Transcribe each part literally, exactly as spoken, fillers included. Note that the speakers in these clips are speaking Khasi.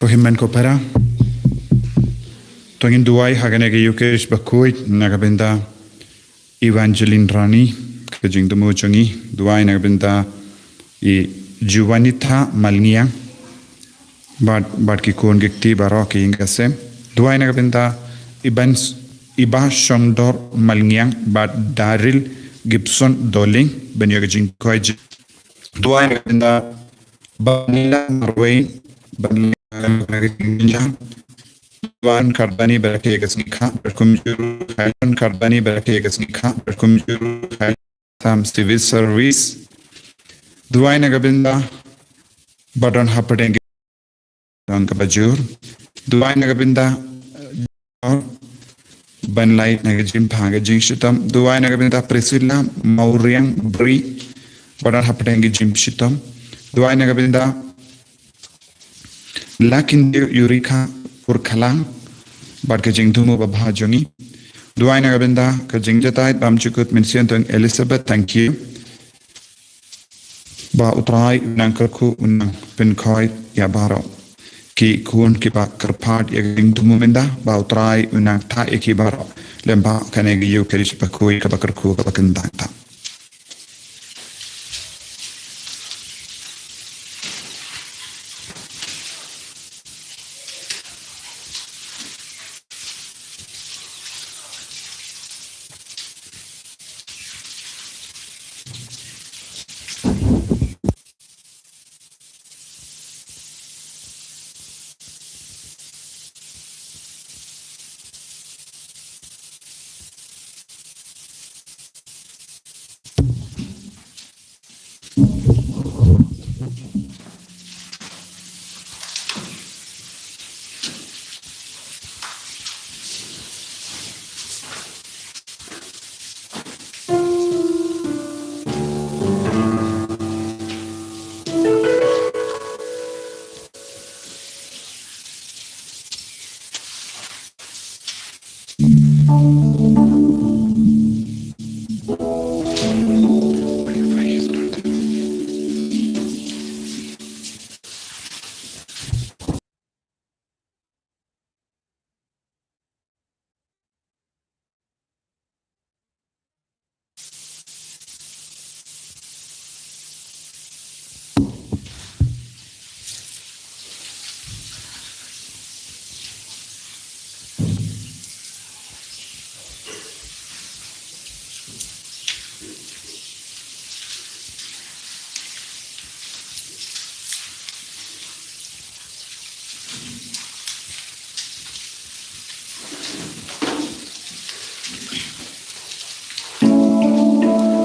Hynmen ko para. To ngin duwai ha kane ka Eucharist bakhuid na ka bynta Evangeline Rani, ka jingthmu jong ngi. Duwai na ka bynta i Juanita Malngiang bad, bad ki khun ki kti baroh ki ïing ki sem. Duwai na ka bynta i Ban, i Bah Shongdor Malngiang bad Daryl Gibson Doling ban ïoh ka jingkoit. Duwai na ka bynta Bah Nila Marwei, Bah Nila Marwei, Bah Kardani bad ka ïa ka sngi kha, bad kumjuh ruh Helen Kardani bad ka ïa ka sngi kha, bad kumjuh ruh Helen Sam Civil Service. Duwai na ka bynta ba don hapdeng ki don kaba jur. Duwai na ka bynta, eh, ban lait na ka jingpang ka jingshitom. Duwai na ka bynta Priscilla Mauriang Bri, ba don hapdeng ka jingshitom. Duwai na ka bynta Lakin Eureka Purkhalang bad ka jingthmu babha jong ngi. Duwai na ka bynta ka jingjatai bam jukut mynsiem tong Elizabeth, thank you. Ba U Trai u nang kyrkhu, u nang pynkoit ïa baroh ki khun kiba kyrpad ïa ka jingthmu mynta, ba U Trai u nang thait ïa ki baroh. Lem bad kane ka Eucharist bakhuid kaba kyrkhu kaba kyntait.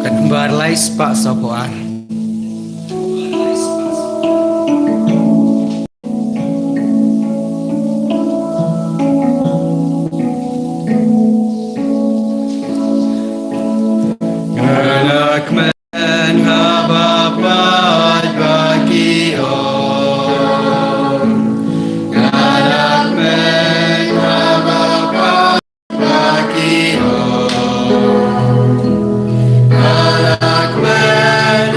Kan bar lai spah saw phew ar. Nga la kmen haba paid ba ki ong. Nga la kmen haba paid ba ki ong. Nga la kmen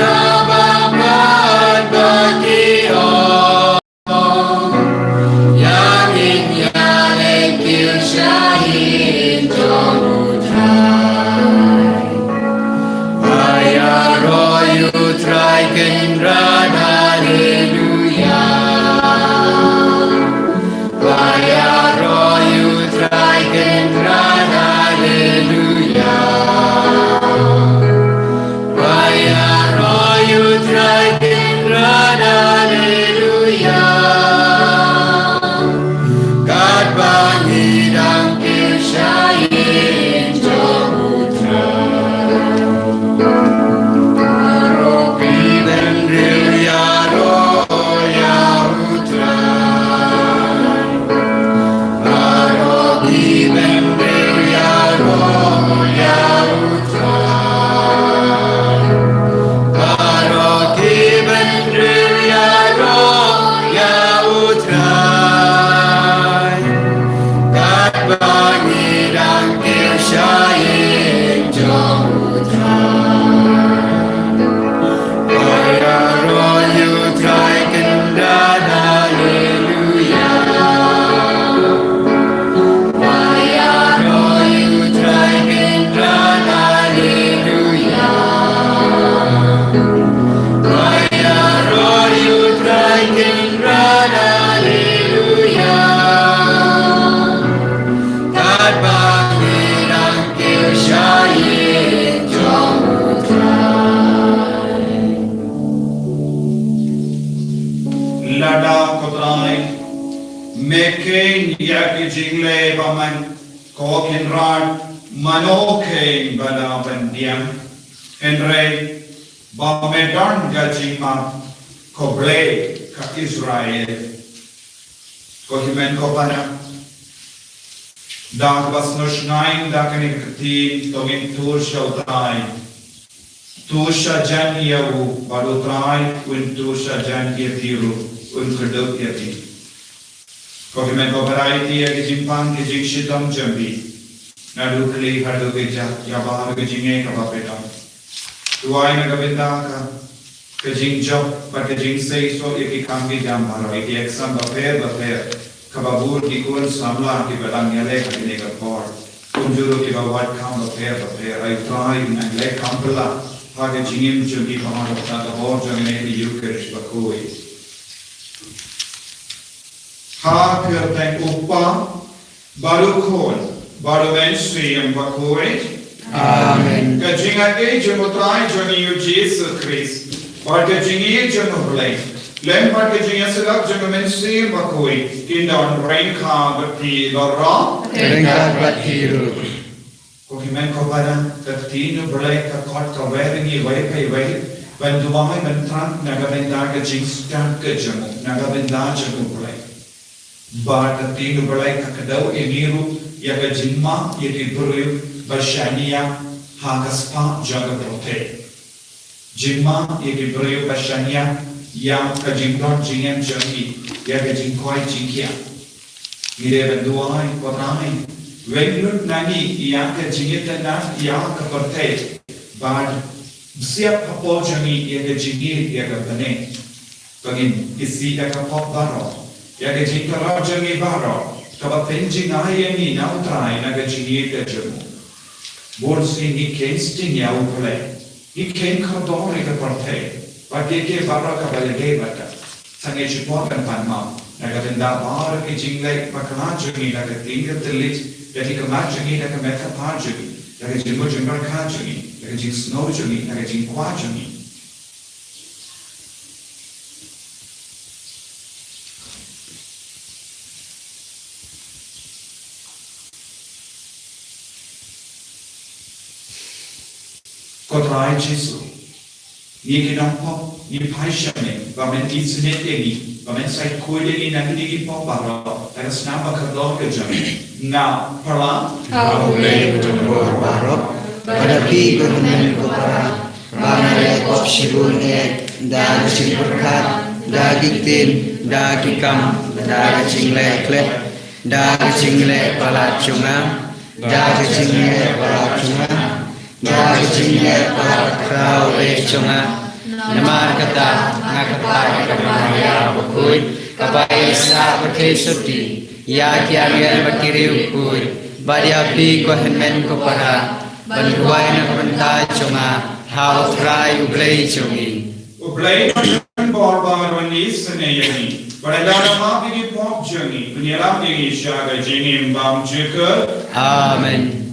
kheiñ ïa ki jingleh ba man, ko Kynrad, mano kheiñ ba lah ban diang? Hynrei ba me don ka jingmap, ko Blei ka Israel. Ko hynmen ko para, da kaba sngewsynei da kane ka ktien, to ngin tur sha U Trai. Tur sha jan ïa u, bad U Trai un tur sha jan ïa phi ruh, un kyrduh ïa phi. Ko hynmen ko para, ïa ki jingpang ki jingshitom jong phi, naduh khlieh haduh kjat, ïa baroh ki jingeh kiba phi don. Duwai na ka bynta ka, ka jingjop bad ka jingseisoh ïa ki kam ki jam baroh, ïa ki exam bapher bapher, kaba bun ki khun samla kiba dang ïaleh ha kane ka por, kumjuh ruh kiba wad kam bapher bapher. Ai Trai, nang leh kam phylla ha ka jingim jong ki baroh da ka bor jong kane ka Ïukharist bakhuid. Ha ka kyrteng U Kpa, bad U Khun, bad U Mynsiem Bakhuid. Amen. Ka jingaiei jong U Trai jong ngi U Jisu Khrist, bad ka jingïeit jong U Blei, lem bad ka jingïasyllok jong U Mynsiem Bakhuid, kin don ryngkat bad phi baroh. Ryngkat bad phi ruh. Ko hynmen ko para, ka ktien U Blei ka khot kawei ïa ngi iwei pa iwei ban duwai ban thrang na ka bynta ka jingstad ka jong u, na ka bynta jong U Blei. Bad ka ktien U Blei ka kdew ïa ngi ruh ïa ka jingmap ïa ki briew ba shaniah ha ka spah jong ka pyrthei. Jingmap ïa ki briew ba shaniah ïa ka jingdon jingem jong ki, ïa ka jingkoit jingkhiah. Ngi dei ban duwai, ko Trai, weng lut na ngi ïa ka jingitynnad ïa ka pyrthei, bad siap hapoh jong ngi ïa ka jingïeit ïa ka bneng. Ba ngin isih ïa ka pop baroh, ïa ka jingkyrpad jong ngi baroh, kaba pynjngai ïa ngi na U Trai na ka jingïeit ka jong u. Bun sien ngi kheiñ sting ïa U Blei, ngi kheiñ kordor ïa ka pyrthei, bad kiei kiei baroh kaba ïadei bad ka. Sa ngi shu poi ban pan map na ka bynta baroh ki jingleh bakla jong ngi, na ka ktien ka thylliej, na ki khmat jong ngi, na ka met ka phad jong ngi, na ka jingmut jingpyrkhat jong ngi, na ka jingsngew jong ngi, na ka jingkwah jong ngi. Ko Trai Jisu, ngi ki nongpop ngi phai sha me ba men isynei ïa ngi, ba men sa khuid ïa ngi na kine ki pop baroh da ka snam ba kordor ka jong me. Nga pyrshang ha U Blei uba don bor baroh, bad ha phi ko hynmen ko para, ba nga leh pop shibun eh, da ka jingpyrkhat, da ki ktien, da ki kam, da ka jingleh khleh, da ka jingleh palat jong nga, da ka jingleh palat jong nga, da ka jingleh palat khraw eh jong nga. Namar kata nga kyrpad ïa ka Maria bakhuid, kaba ïaisah pyrthei sotti, ïa ki angel bad ki riewkhuid, bad ïa phi ko hynmen ko para, ban duwai na ka bynta jong nga ha U Trai U Blei jong ngi. U Blei u don bor ba un isynei ïa ngi, bad un ïalap ïa ki pop jong ngi, un ïalap ïa ngi sha ka jingim bymjukut. Amen.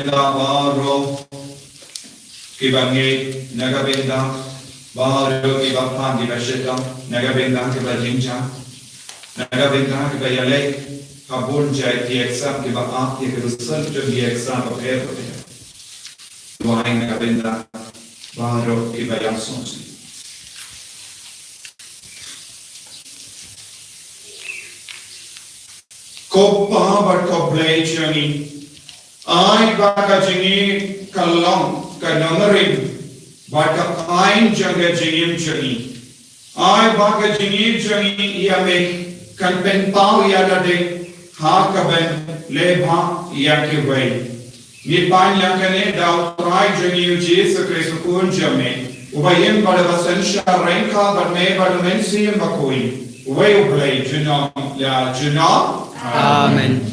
bynta baroh kiba ngeit, na ka bynta baroh kiba pan, kiba shitom, na ka bynta kiba jingjia, na ka bynta kiba ïaleh ha bun jait ki exam, kiba ap ïa ki result jong ki exam bapher bapher. Duwai na ka bynta baroh kiba ïam sngewsih. Ko Pa bad ko Blei jong ngi, ai ba ka jingim ka long ka nongrim bad ka aiñ jong ka jingim jong ngi. Ai ba ka jingim jong ngi ïa me kan pynpaw ïa lade ha kaban leh bha ïa kiwei. Ngi pan ïa kane da U Trai jong ngi U Jisu Khrist U Khun jong me, uba im bad uba synshar ryngkat bad me bad U Mynsiem Bakhuid, uwei U Blei junom la junom. Amen.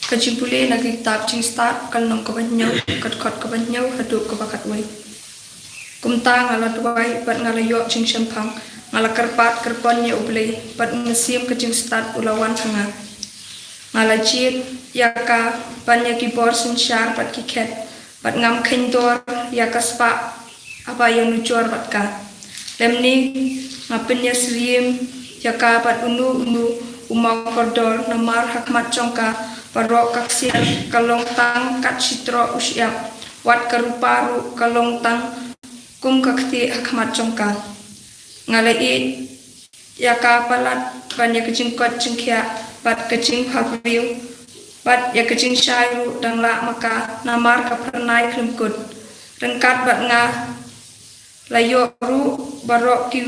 Ka jingpule na ka kitab Jingstad, ka lynnong kaba hynñiew, ka dkhot kaba hynñiew haduh kaba khatwei. Kumta nga la duwai bad nga la ïoh jingshemphang, nga la kyrpad kyrpon ïa U Blei, bad nga shim ka jingstad u la wan ha nga. Nga la jied ïa ka ban ïa ki bor synshar bad ki khet, bad ngam kheiñ dor ïa ka spah haba ïa nujor bad ka. Lymne nga pynïasyriem ïa ka bad uno uno u mawkordor, namar ha khmat jong ka baroh ka ksiar ka long tang kat shi troh u shyiap, wat ka rupa ruh ka long tang kum ka ktien ha khmat jong ka. Nga la ïeit ïa ka palat ban ïa ka jingkoit jingkhiah bad ka jingbhabriew, bad ïa ka jingshai ruh dang lah ma ka, namar ka phyrnai khlem kut. Ryngkat bad nga la ïoh ruh baroh ki,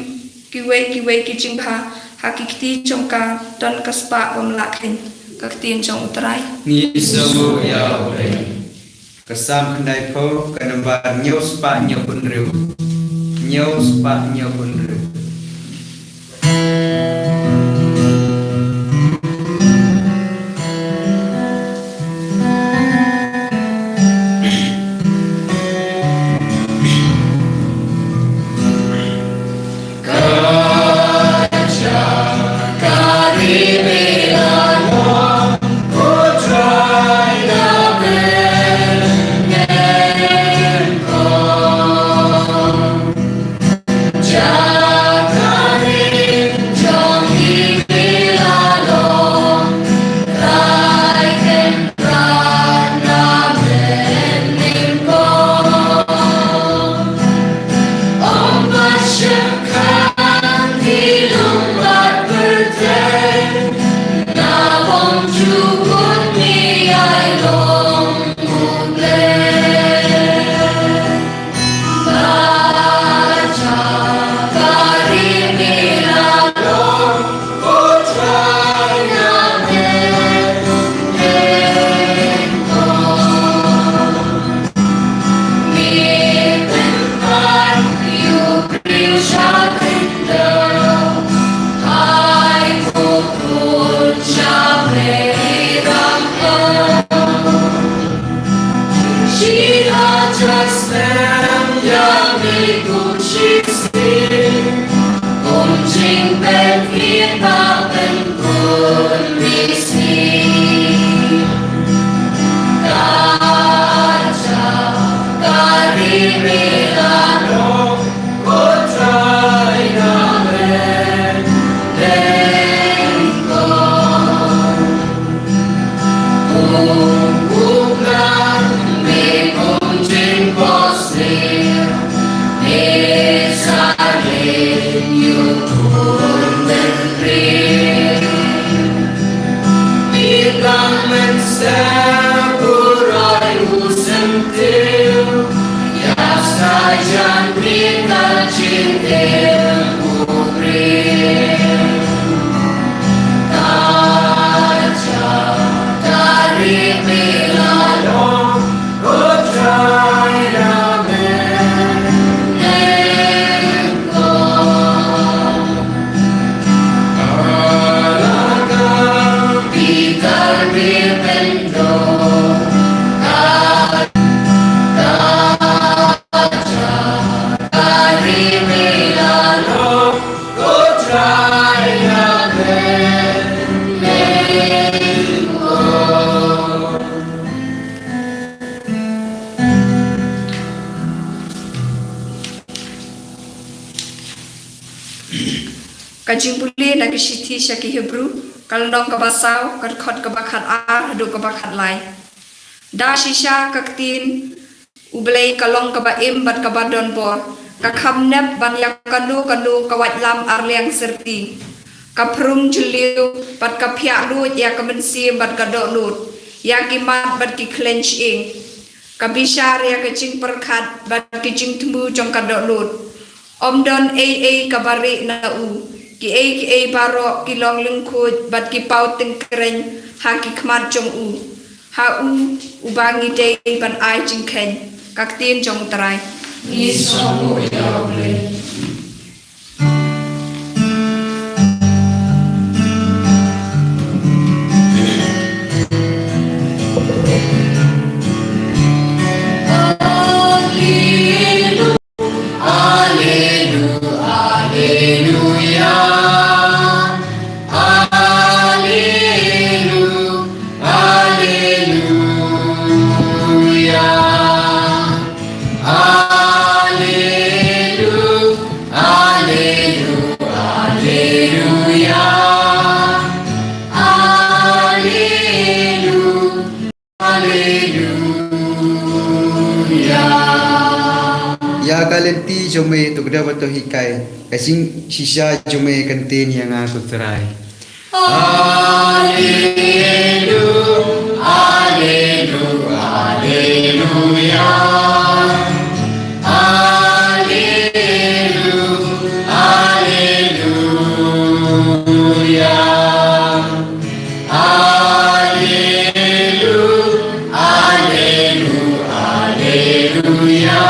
kiwei kiwei ki jingbha ha ki kti jong ka, don ka spah bym lah kheiñ. Ka ktien jong U Trai. Ngi sngewbha ïa U Blei. Ka Salm khyndaiphew, ka nambar hynñiew spah hynñiewphew hynriew. Hynñiew spah hynñiewphew hynriew. Ka jingpule na ki shithi sha ki Hebru, ka lynnong kaba saw, ka dkhot kaba khat ar haduh kaba khat lai. Da shisha ka ktien U Blei ka long kaba im bad kaba don bor, ka kham nep ban ïa kano kano ka waitlam ar liang syrti. Ka phrum jylliew bad ka phiah luid ïa ka mynsiem bad ka dohnud, ïa ki mat bad ki khleiñ shyieng. Ka bishar ïa ka jingpyrkhat bad ki jingthmu jong ka dohnud. Ym don ei ei kaba rieh na u. Ki ei ki ei baroh ki long lyngkhuid bad ki paw tyngkreiñ ha ki khmat jong u. Ha u, uba ngi dei ban ai jingkheiñ. Ka ktien jong u Trai. Ngi sngewbha ïa u Blei. Ïa ka lynti jong me to kdew ba to hikai, ka jingshisha jong me kan ktien ïa nga ko Trai. Alleluia, alleluia, alleluia. Alleluia, alleluia. Alleluia, alleluia,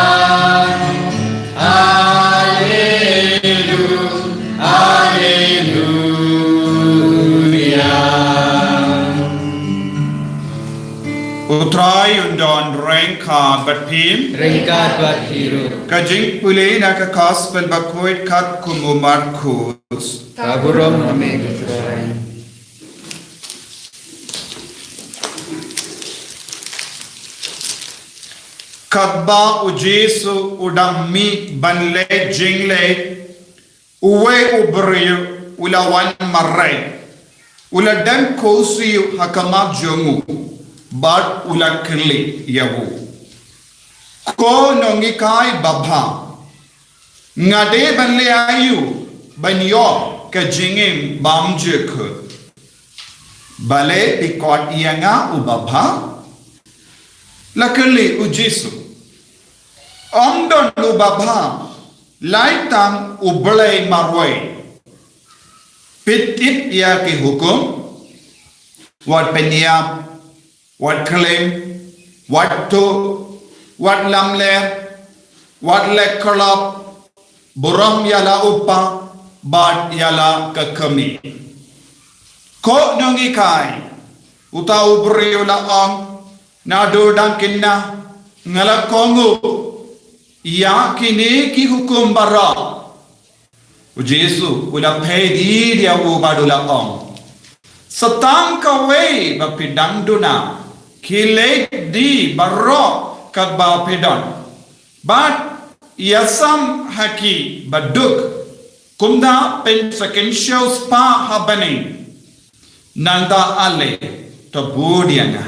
alleluia, alleluia. U Trai un don ryngkat bad phi. Ryngkat bad phi ruh. Ka jingpule na ka Gospel bakhuid katkum u Markus. Ka burom ha me ko Trai. Katba u Jisu u dang mih ban leit jingleit, uwei u briew u la wan marwei, u la dem khublei ha khmat jong u, bad u la kylli ïa u, Ko nonghikai babha, nga dei ban leh aïu ban ïoh ka jingim bymjukut? Balei phi khot ïa nga u babha? La kylli u Jisu. Ym don u babha, lait tang u Blei marwei. Phi tip ïa ki hukum: wat pynïap, wat khlem, wat tuh, wat lamler, wat leh khlap, burom ïa la u kpa bad ïa la ka kmie. Ko nonghikai, uta u briew u la ong, naduh dang khynnah nga la kohnguh ïa kine ki hukum baroh. U Jisu u la peit ïa u bad u la ong, sa tang kawei ba phi dang duna, khie leit die baroh katba phi don, bad ïasam ha ki ba duk, kumta phin sa kynshew spah ha bneng. Nangta ale, to bud ïa nga.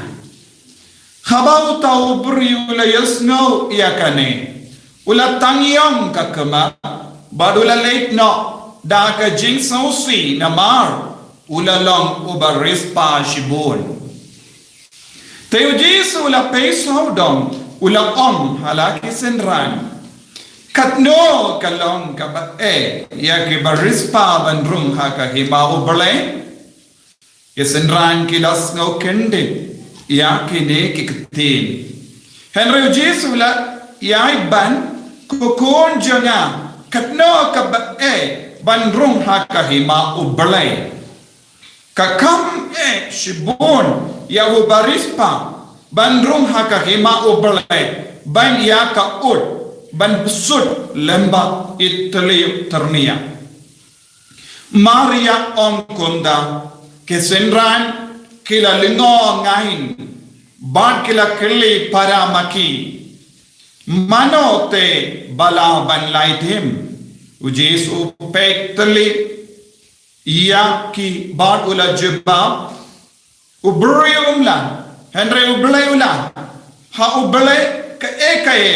Haba uta u briew u la ïohsngew ïa kane, u la tang ïong ka khmat, bad u la leit noh da ka jingsngewsih namar u la long uba riewspah shibun. Te u Jisu u la pei sawdong, u la ong ha la ki synran, katno ka long kaba eh ïa kiba riewspah ban rung ha ka hima U Blei? Ki synran ki la sngew kyndit ïa kine ki ktien. Hynrei u Jisu u la ïai ban, ko khun jong nga, katno kaba eh ban rung ha ka hima U Blei? Ka kham eh shibun ïa uba riewspah ban rung ha ka hima U Blei ban ïa ka ud ban bsut lem bad i tliw tyrnia. Maria ong kumta, ki synran ki la lyngngoh ngan, bad ki la kylli para ma ki, mano te ba lah ban lait hi? U Jisu u peit tylli, ïa ki bad u la jubab, u briew um lah, hynrei u Blei u lah. Ha u Blei kaei kaei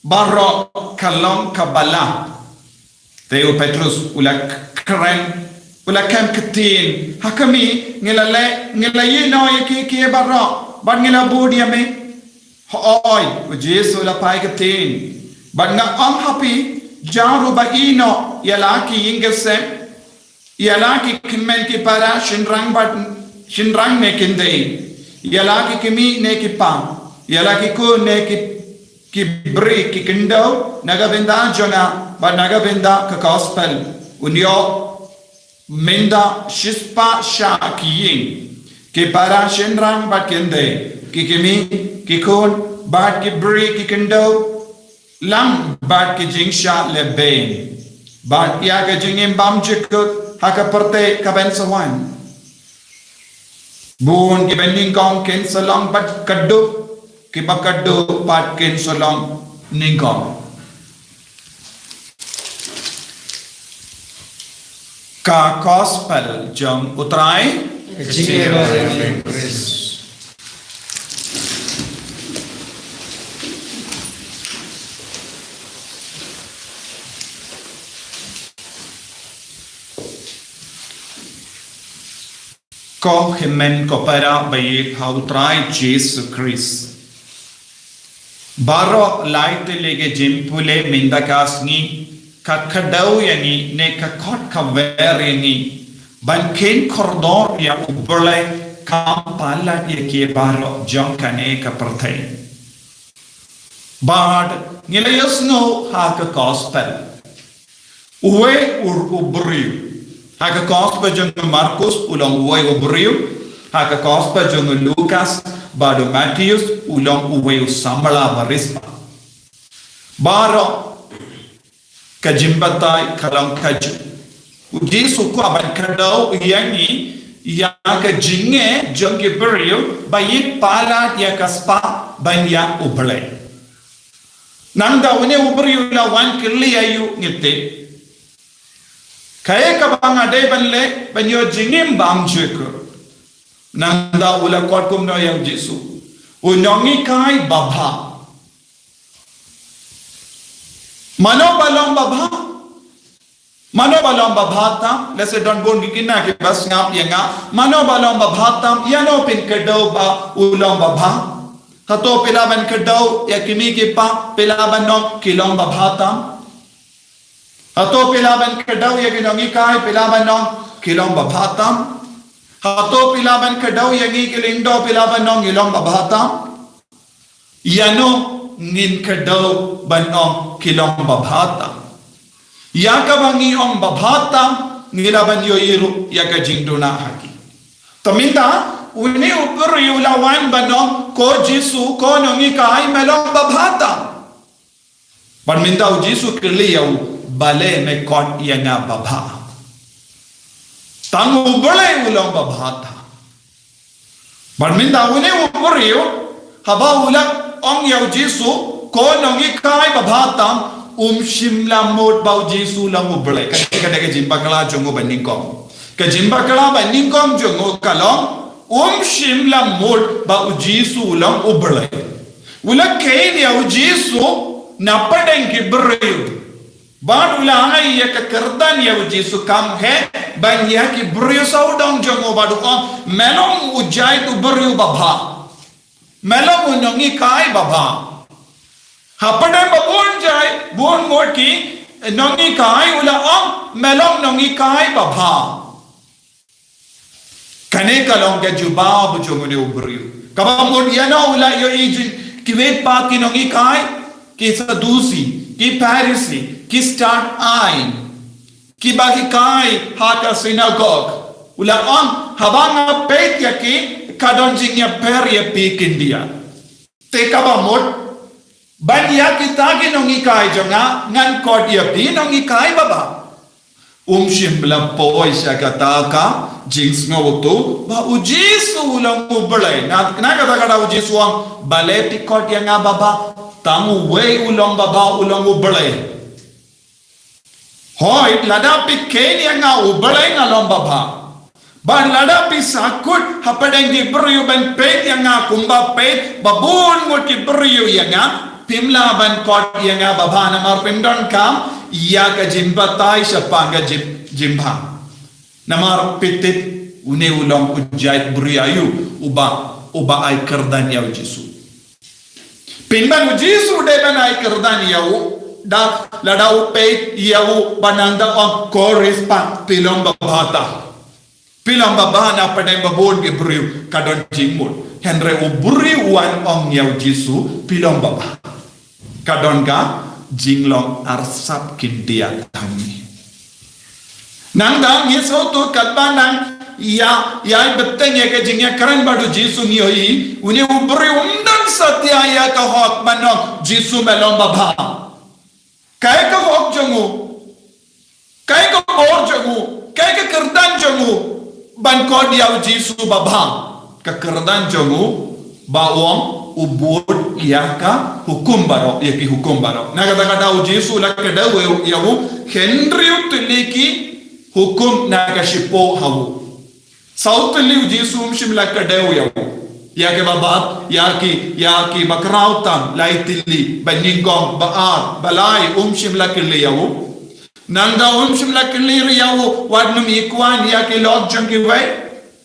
baroh ka long kaba lah. Te u Petrus u la kren, u la kem ktien, ha khmih, ngi la leh, ngi la ïehnoh ïa ki kiei baroh, bad ngi la bud ïa me. Hooid, u Jisu u la phai ktien, bad nga ong ha phi, jar u ba ïehnoh ïa la ki ïing ki sem, ïa la ki kmen ki para, shynrang bad, shynrang ne kynthei, ïa la ki kmie ne ki kpa, ïa la ki khun ne ki, ki briew ki khyndew, na ka bynta jong nga bad na ka bynta ka gospel. Un ïoh mynta shispah sha ki ïing, ki para, shynrang bad kynthei, ki kmie, ki khun bad ki briew ki khyndew, lang bad ki jingshah lehbeiñ, bad ïa ka jingim bymjukut ha ka pyrthei kaban sa wan. Bun kiba nyngkong kin sa long bad kdup, kiba kdup pat kin sa long nyngkong. Ka gospel jong u Trai. Ka jingïarap ïa u Khrist. Ko hynmen ko para ba ïeit ha u Trai Jisu Khrist. Baroh lai tylli ki jingpule mynta ka sngi ka kdew ïa ngi ne ka khot ka wer ïa ngi ban kheiñ kordor ïa u Blei, kam palat ïa ki baroh jong kane ka pyrthei. Bad ngi la ïohsngew ha ka gospel. Uwei u, u briew. Ha ka gospel jong u Markus u long uwei u briew. Ha ka gospel jong u Lukas bad u Mathaios u long uwei u samla barisbah. Baroh ka jingbatai ka long kajuh. U Jisu u kwah ban kdew ïa ngi ïa ka jingeh jong ki briew ba ïeit palat ïa ka spah ban ïa u Blei. Nangta une u briew u la wan kylli ïa u, ngi tip kaei kaba nga dei ban leh ban ïoh jingim bymjukut. Nangta u la khot kumno ïa u Jisu? U nonghikai babha. Mano ba long babha? Mano ba long babha tam? Lehse don bun ki khynnah kiba sngap ïa nga. Mano ba long babha tam? Ïano phin kdew ba u long babha? Hato phi lah ban kdew ïa ki kmie ki kpa, phi lah ban ong ki long babha tam? Hato phi lah ban kdew ïa ki nonghikai, phi lah ban ong ki long babha tam? Hato phi lah ban kdew ïa ngi ki lyngdoh, phi lah ban ong ngi long babha tam? Ïano ngin kdew ban ong ki long babha tam? Ïa kaba ngi ong babha tam, ngi lah ban ïohi ruh ïa ka jingduna ha ki. Te mynta une u briew u la wan ban ong, ko Jisu, ko nonghikai, me long babha tam. Bad mynta u Jisu u kylli ïa u, balei me khot ïa nga babha? Tang u Blei u long babha tam. Bad mynta une u briew, haba u la ong ïa u Jisu, ko nonghikai babha tam, um shym la mut ba u Jisu u long u Blei. Kata ka dei ka jingbakla jong u ba nyngkong. Ka jingbakla ba nyngkong jong u ka long, um shym la mut ba u Jisu u long u Blei. U la kheiñ ïa u Jisu na pdeng ki briew. Bad u la ai ïa ka kyrdan ïa u Jisu, kam heh ban ïa ki briew sawdong jong u, bad u ong, me long u jait u briew babha. Me long u nonghikai babha. Hapdeng ba bun jait, bun ngut ki nonghikai, u la ong, me long nonghikai babha. Kane ka long ka jubab jong une u briew. Kaba mut ïano u la ïohi jing, kiwei pat ki nonghikai, ki Sadusi, ki Pharisi, ki stad aiñ, kiba hikai ha ka synagog. U la ong, haba nga peit ïa ki, ka don jingïapher ïa phi khyndiat. Te kaba mut, ban ïa kita ki nonghikai jong nga, ngan khot ïa phi nonghikai babha. Um shym la poi sha kata ka jingsngewthuh ba u Jisu u long u Blei. Na, na kata ka daw u Jisu u ong, balei phi khot ïa nga babha? Tang uwei u long babha, u long u Blei. Hooid, lada phi kheiñ ïa nga, U Blei, nga long babha. Bad lada phi sahkut hapdeng ki briew ban peit ïa nga kumba peit ba bun ngut ki briew ïa nga, phim lah ban khot ïa nga babha, namar phim donkam ïa ka jingbatai shaphang ka jing, jingbha. Namar phi tip une u long u jait briew aïu uba, uba ai kyrdan ïa U Jisu. Pynban U Jisu u dei ban ai kyrdan ïa u, da, lada u peit ïa u, ba nang da ong, ko Rizpha, phi long babha ta. Phi long babha na pdeng ba bun ki briew, ka don jingmut. Hynrei u briew u wan ong ïa U Jisu, phi long babha. Ka don ka jinglong arsap khyndiat hangne. Nangta ngi sngewthuh katba nang ïa, ïai bteng ïa ka jingïakren bad U Jisu, ngi ïohi une u briew um don satia ïa ka hok ban ong, Jisu, me long babha. Kaei ka hok jong u? Kaei ka bor jong u? Kaei ka kyrdan jong u ban khot ïa U Jisu babha? Ka kyrdan jong u ba u ong u bud ïa ka hukum baroh, ïa ki hukum baroh. Na kata ka daw U Jisu u la kdew ïa u hynriew tylli ki hukum na ka shipuh ha u. Saw tylli U Jisu um shym la kdew ïa u. Ïa kiba bad, ïa ki, ïa kiba khraw tam, lai tylli, ba nyngkong, ba ar, ba lai, um shym la kylli ïa u. Nangta um shym la kylli ruh ïa u wat nym ïakwah ïa ki lok jong kiwei.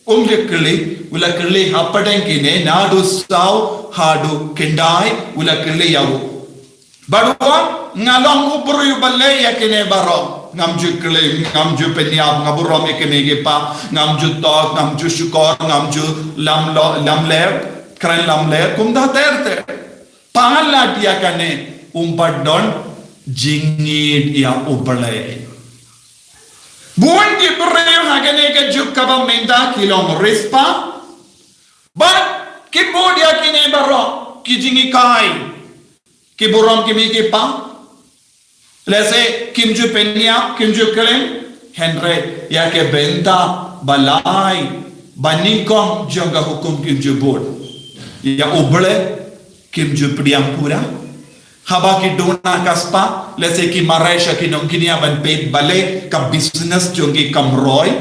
Um la kylli, u la kylli hapdeng kine, naduh saw haduh khyndai, u la kylli ïa u. Bad u ong, nga long u briew uba leh ïa kine baroh. Ngam ju klim, ngam ju pynïap, nga burom ïa ki kmie ki kpa, ngam ju tok, ngam ju shukor, ngam ju lam lo, lamler, kren lamler, kumta ter ter. Palat ïa kane, um pat don jingïeit ïa U Blei. Bun ki briew ha kane ka juk kaba mynta ki long Rizpha. Bad ki bud ïa kine baroh ki jinghikai. Ki burom ki kmie ki kpa. Lehse kim ju pynïap, kim ju klim. Hynrei ïa ka bynta ba lai, ba nyngkong jong ka hukum kim ju bud. Ïa U Blei kim ju pdiang pura. Haba ki duna ka spah, lehse ki mareh sha ki nongkñia ban peit balei ka business jong ki kam roi.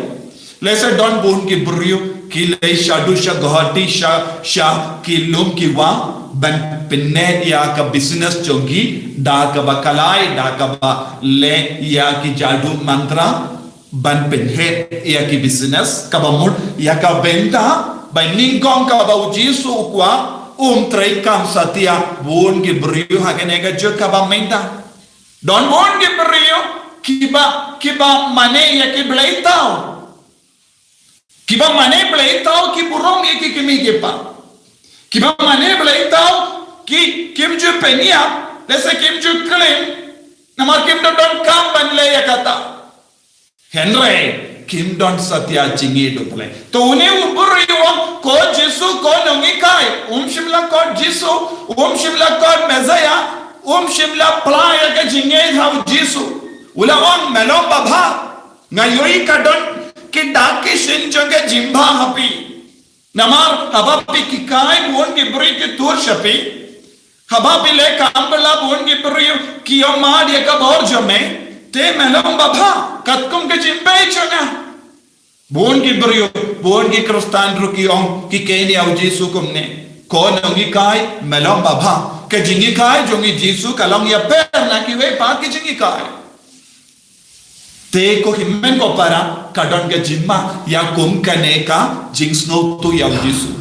Lehse don bun ki briew ki leit shaduh sha Guwahati, sha, sha ki lum ki wah ban pyneh ïa ka business jong ki da kaba khlaiñ, da kaba leh ïa ki jadu mantra ban pynheh ïa ki business, kaba mut ïa ka bynta ba nyngkong kaba U Jisu u kwah, um treikam satia. Bun ki briew ha kane ka juk kaba mynta. Don bun ki briew kiba, kiba mane ïa ki blei thaw. Kiba mane blei thaw ki burom ïa ki kmie ki kpa. Kiba mane blei thaw ki, kim ju pynïap, lehse kim ju klim, namar kim don, don kam ban leh ïa kata. Hynrei kim don satia jingïeit U Blei. To une u briew u ong, ko Jisu, ko nonghikai. Um shym la khot Jisu, um shym la khot Messiah, um shym la plie ïa ka jingïeit ha U Jisu. U la ong, me long babha. Nga ïohi ka don ki dak ki shin jong ka jingbha ha phi. Namar haba phi hikai bun ki briew ki tur sha phi. Haba phi leh kam bylla bun ki briew ki ïohmad ïa ka bor jong me. Te me long babha katkum ka jingbei jong nga. Bun ki briew, bun ki Khristan ruh ki ong, ki kheiñ ïa U Jisu kumne. Ko nonghikai, me long babha. Ka jinghikai jong U Jisu ka long ïapher na kiwei pat ki jinghikai. Te ko hynmen ko para, ka don ka jingma ïa kum kane ka jingsngewthuh ïa U Jisu.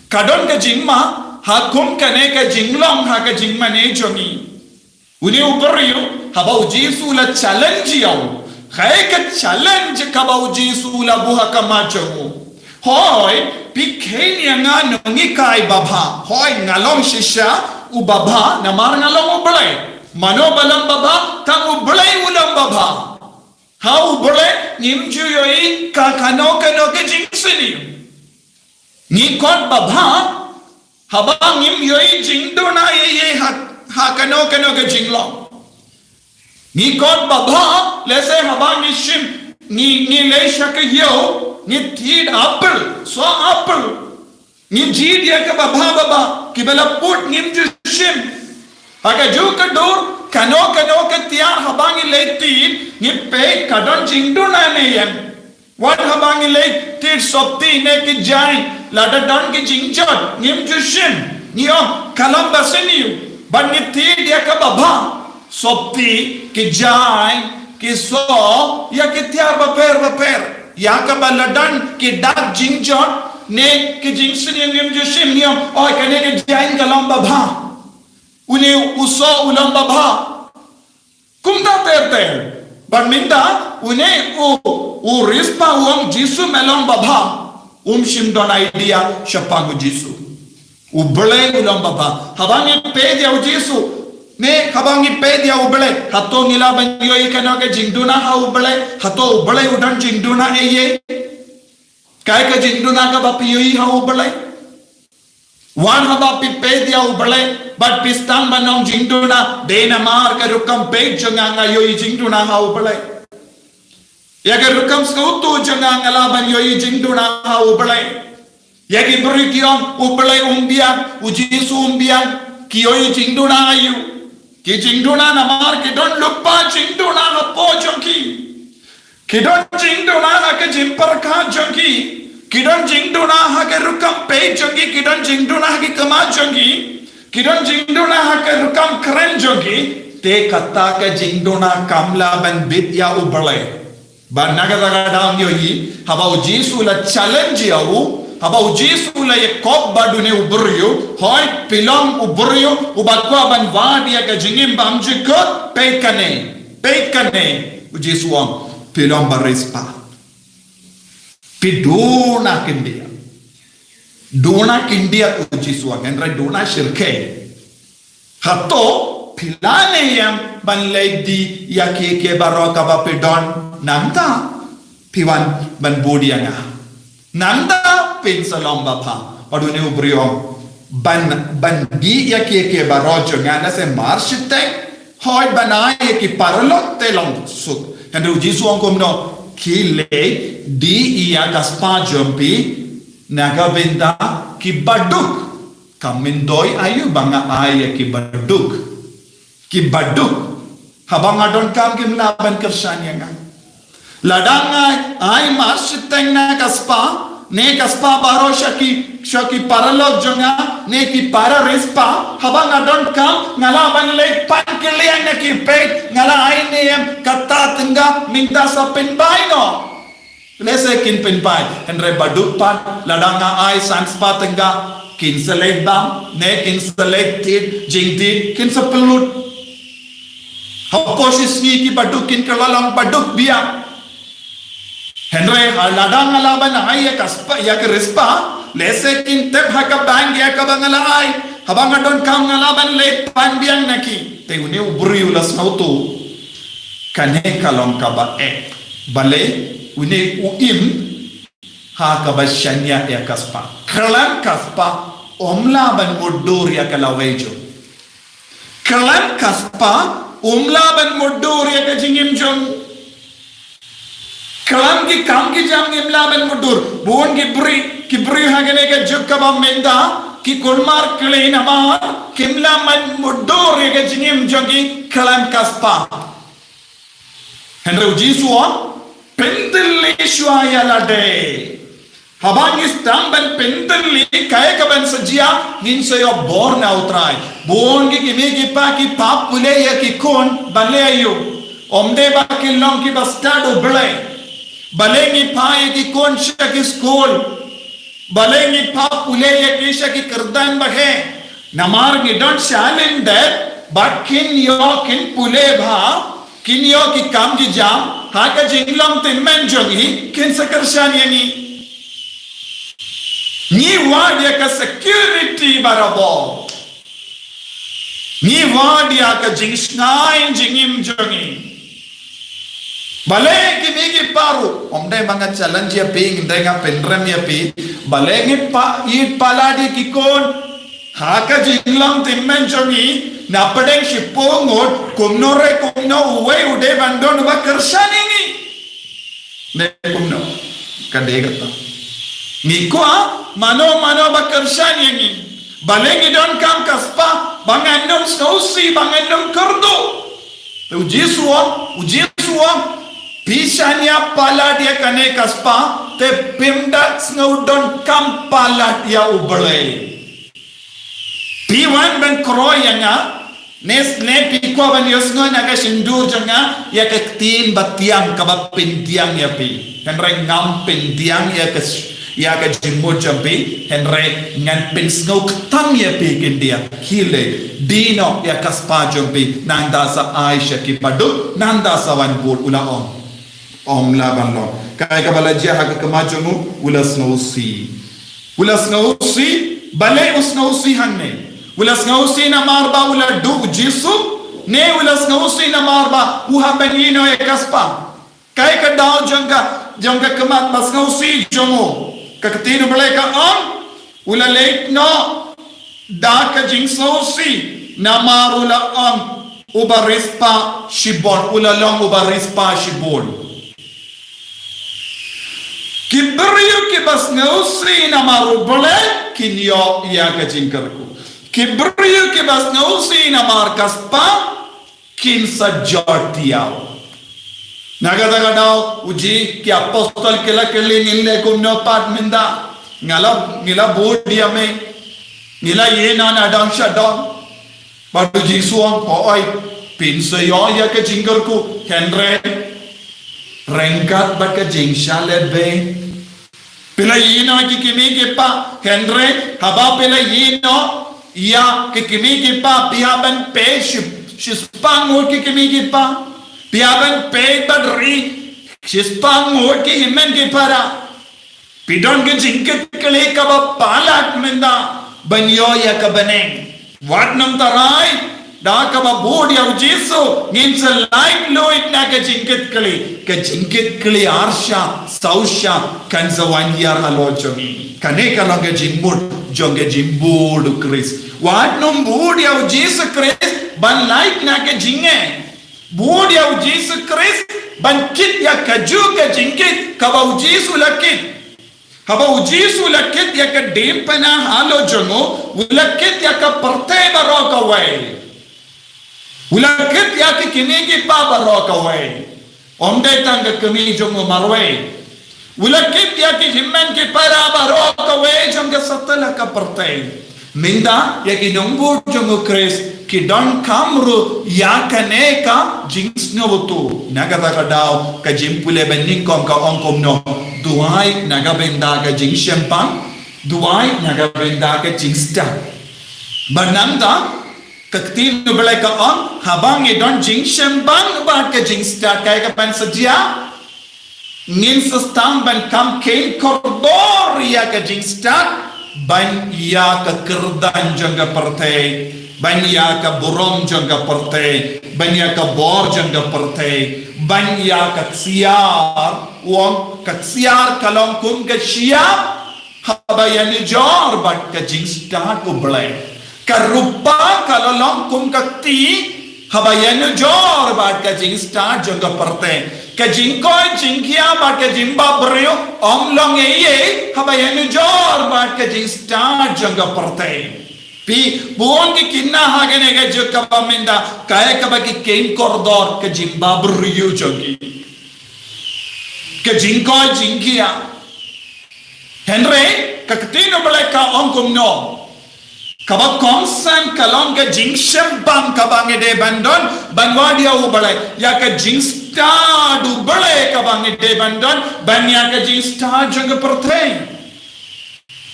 Ka don ka jingma ha kum kane ka jinglong ha ka jingmane jong ngi. Une u briew, haba U Jisu u la challenge ïa u. Kaei ka challenge kaba U Jisu u la buh ha khmat jong u? Hooid, phi kheiñ ïa nga nonghikai babha. Hooid, nga long shisha u babha, namar nga long U Blei. Mano ba long babha? Tang U Blei u long babha. Ha U Blei ngim ju ïohi ka kano kano ka jingsniew. Ngi khot babha haba ngim ïohi jingduna ei ei ha, ha kano kano ka jinglong. Ngi khot babha lehse haba ngi shim, ngi, ngi leit sha ka ïew, ngi thied apple, soh apple. Ngi jied ïa ka babha babha, kiba la put ngim ju shim. Ha kajuh ka dur, kano kano ka tiar haba ngi leit tied, ngi peit ka don jingduna ne ïeng. Wat haba ngi leit tied sopti ne ki jaiñ, lada don ki jingjot, ngim ju shim, ngi ong, ka long ba sniew, bad ngi tied ïa kaba bha. Sopti, ki jaiñ, ki soh, ïa ki tiar bapher bapher. Ïa kaba la don ki dak jingjot, ne ki jingsniew ngim ju shim, ngi ong, oi, kane ka jaiñ ka long ba bha. Une u soh u long ba bha. Kumta ter ter. Bad mynta, une u, u Rizpah u ong Jisu me long ba bha. Um shym don idea shaphang u Jisu. U Blei u long ba bha. Haba ngi peit ïa u Jisu, ne haba ngi peit ïa u Blei, hato ngi lah ban ïohi kano ka jingduna ha u Blei? Hato u Blei u don jingduna eiei? Kaei ka jingduna kaba phi ïohi ha u Blei? Wat haba phi peit ïa u Blei bad phi sdang ban ong jingduna, dei namar ka rukom peit jong nga nga ïohi jingduna ha u Blei. Ïa ka rukom sngewthuh jong nga nga lah ban ïohi jingduna ha u Blei. Ïa ki briew ki ong u Blei um biang, u Jisu um biang, ki ïohi jingduna ha u. Ki jingduna namar ki don lypa jingduna hapoh jong ki. Ki don jingduna ha ka jingpyrkhat jong ki. Ki don jingduna ha ka rukom peit jong ki, ki don jingduna ha ki khmat jong ki. Ki don jingduna ha ka rukom kren jong ki. Te kata ka jingduna kam lah ban bit ïa u Blei. Bad na kata ka daw ngi ïohi, haba u Jisu u la challenge ïa u, haba u Jisu u la ïakop bad une u briew, hooid, phi long u briew uba kwah ban wad ïa ka jingim bymjukut, peit kane, peit kane, u Jisu u ong, phi long ba Rizpah. Phi duna khyndiat. Duna khyndiat, u Jisu u ong, hynrei duna shyrkhei. Hato phi lah ne em ban leit die ïa kiei kiei baroh kaba phi don? Nangta phi wan ban bud ïa nga. Nangta phin sa long ba bha. Bad une u briew u ong, ban, ban die ïa kiei kiei baroh jong nga, lehse mar shiteng, hooid, ban ai ïa ki paralok te long suk. Hynrei u Jisu u ong kumno? Khie leit die ïa ka spah jong phi na ka bynta kiba duk. Kam myntoi aïu ba nga ai ïa kiba duk. Kiba duk. Haba nga donkam kim lah ban kyrshan ïa nga. Lada nga ai mar shiteng na ka spah, ne ka spah baroh sha ki, sha ki paralok jong nga, ne ki para Rizpah, haba nga donkam, nga lah ban leit pan kylliang na ki, peit, nga la ai ne em, kata tynga, mynta sa pynbai noh. Lehse kin pynbai, hynrei ba duk pat, lada nga ai san spah tynga, kin sa leit bam, ne kin sa leit tied, jingtied, kin sa pynlut. Hapoh shi sngi kiba duk kin kylla long ba duk biang. Hynrei ha lada nga lah ban ai ïa ka spah, ïa ka Rizpah, lehse kin tep ha ka bank ïa kaba nga la ai. Haba nga donkam nga lah ban leit pan biang na ki. Te une u briew u la sngewthuh. Kane ka long kaba eh. Balei? Une u im ha kaba shaniah ïa ka spah. Khlem ka spah, ym lah ban mutdur ïa ka lawei jong. Khlem ka spah, ym lah ban mutdur ïa ka jingim jong. Khlem ki kam ki jam ngim lah ban mutdur. Bun ki briew, ki briew ha kane ka juk kaba mynta, ki kulmar khlem namar, kim lah ban mutdur ïa ka jingim jong ki khlem ka spah. Hynrei u Jisu u ong, pyntylli shuwa ïa lade. Haba ngi sdang ban pyntylli, kaei kaban sa jia, ngin sa ïoh bor na u Trai. Bun ki kmie ki kpa ki pap pule ïa ki khun, balei aïu? Ym dei ba kin long kiba stad u Blei. Balei ngi phah ïa ki khun sha ki skul? Balei ngi pap pule ïa ki sha ki kyrdan baheh? Namar ngi don sha lyndet, ba kin ïoh kin pule bha, kin ïoh ki kam ki jam, ha ka jinglong tymmen jong ngi, kin sa kyrshan ïa ngi. Ngi wad ïa ka security barabor. Ngi wad ïa ka jingshngaiñ jingim jong ngi. Balei ki mih ki para, ym dei ba nga challenge ïa phi, ym dei nga pynrem ïa phi. Balei ngi pah, ïa pala di ki khun. Ha ka jinglong tymmen jong ngi, na pdeng shiphew ngut, kumno re kumno uwei u dei ban don uba kyrshan ïa ngi. Dei kumno, ka dei kata. Ngi kwah, mano mano ba kyrshan ïa ngi. Balei ngi donkam ka spah, Ba ngan ym sngewsih, ba ngan ym kyrduh. Te u Jisu u ong, u Jisu u ong, phi shaniah palat ïa kane ka spah, te phim da sngew donkam palat ïa U Blei. Phi wan ban kroi ïa nga, ne, ne phi kwah ban ïohsngew na ka shyntur jong nga, ïa ka ktien batiang kaba pyndiang ïa phi. Hynrei ngam pyndiang ïa ka, ïa ka jingmut jong phi, hynrei ngan pynsngew kthang ïa phi khyndiat. Khie leit, die noh ïa ka spah jong phi, nangta sa ai sha kiba duk, nangta sa wan bud, u la ong. Ym lah ban long. Kaei kaba la jia ha ka khmat jong u, u la sngewsih. U la sngewsih, balei u sngewsih hangne? U la sngewsih namar ba u la duh u Jisu, ne u la sngewsih namar ba u hap ban ïeh noh ïa ka spah? Kaei ka daw jong ka, jong ka khmat ba sngewsih jong u? Ka ktien U Blei ka ong, u la leit noh da ka jingsngewsih, namar u la ong, uba riewspah shibun, u la long uba riewspah shibun. Ki briew kiba sngewsih namar U Blei kin ïoh ïa ka jingkyrkhu. Ki briew kiba sngewsih namar ka spah kin sa jot ïa u. Na kata ka daw, u Jisu, ki apostol ki la kylli, ngin leh kumno pat mynta? Nga la, ngi la bud ïa me. Ngi la ïeh noh na dong sha dong. Bad u Jisu u ong, hooid, phin sa ïoh ïa ka jingkyrkhu, hynrei ryngkat bad ka jingshah lehbeiñ. Phi la ïeh noh ïa ki kmie ki kpa, hynrei haba phi la ïeh noh ïa ki kmie ki kpa, phi hap ban peit shi, shispah ngut ki kmie ki kpa. Phi hap ban peit bad ri shispah ngut ki hynmen ki para. Phi don ka jingkitkhlieh kaba palat mynta ban ïoh ïa ka bneng. Wat nang tharai, da kaba bud ïa u Jisu, ngin sa lait luid na ka jingkitkhlieh. Ka jingkitkhlieh arshah, sawshah, kan sa wan ïar halor jong ngi. Kane ka long ka jingmut jong ka jingbud u Khrist. Wat nang bud ïa u Jisu Khrist ban lait na ka jingeh. Bud ïa u Jisu Khrist ban kit ïa kajuh ka jingkit kaba u Jisu u la kit. Haba u Jisu u la kit ïa ka diengphna halor jong u, u la kit ïa ka pyrthei baroh kawei. U la kit ïa ki kmie ki kpa baroh kawei. Ym dei tang ka kmie jong u marwei. U la kit ïa ki hynmen ki para baroh kawei jong ka satlak ka pyrthei. Mynta ïa ki nongbud jong u Khrist ki donkam ruh ïa kane ka jingsngewthuh. Na kata ka daw ka jingpule ba nyngkong ka ong kumno, duwai na ka bynta ka jingshemphang, duwai na ka bynta ka jingstad. Bad nangta ka ktien U Blei ka ong, haba ngi don jingshemphang bad ka jingstad, kaei kaban sa jia? Ngin sa sdang ban kham kheiñ kordor ïa ka jingstad ban ïa ka kyrdan jong ka pyrthei, ban ïa ka burom jong ka pyrthei, ban ïa ka bor jong ka pyrthei, ban ïa ka ksiar. U ong ka ksiar ka long kum ka shyiap haba ïanujor bad ka jingstad U Blei. Ka rupa ka la long kum ka kti haba ïanujor bad ka jingstad jong ka pyrthei. Ka jingkoit jingkhiah bad ka jingbapbriew ym long ei ei haba ïanujor bad ka jingstad jong ka pyrthei. Phi, bun ki kynna ha kane ka juk kaba mynta, kaei kaba ki kheiñ kordor, ka jingbapbriew jong ki. Ka jingkoit jingkhiah. Hynrei ka ktien U Blei ka ong kumno? Kaba kongsan ka long ka jingshemphang kaba ngi dei ban don ban wad ïa U Blei, ïa ka jingstad U Blei kaba ngi dei ban don ban ïa ka jingstad jong ka pyrthei.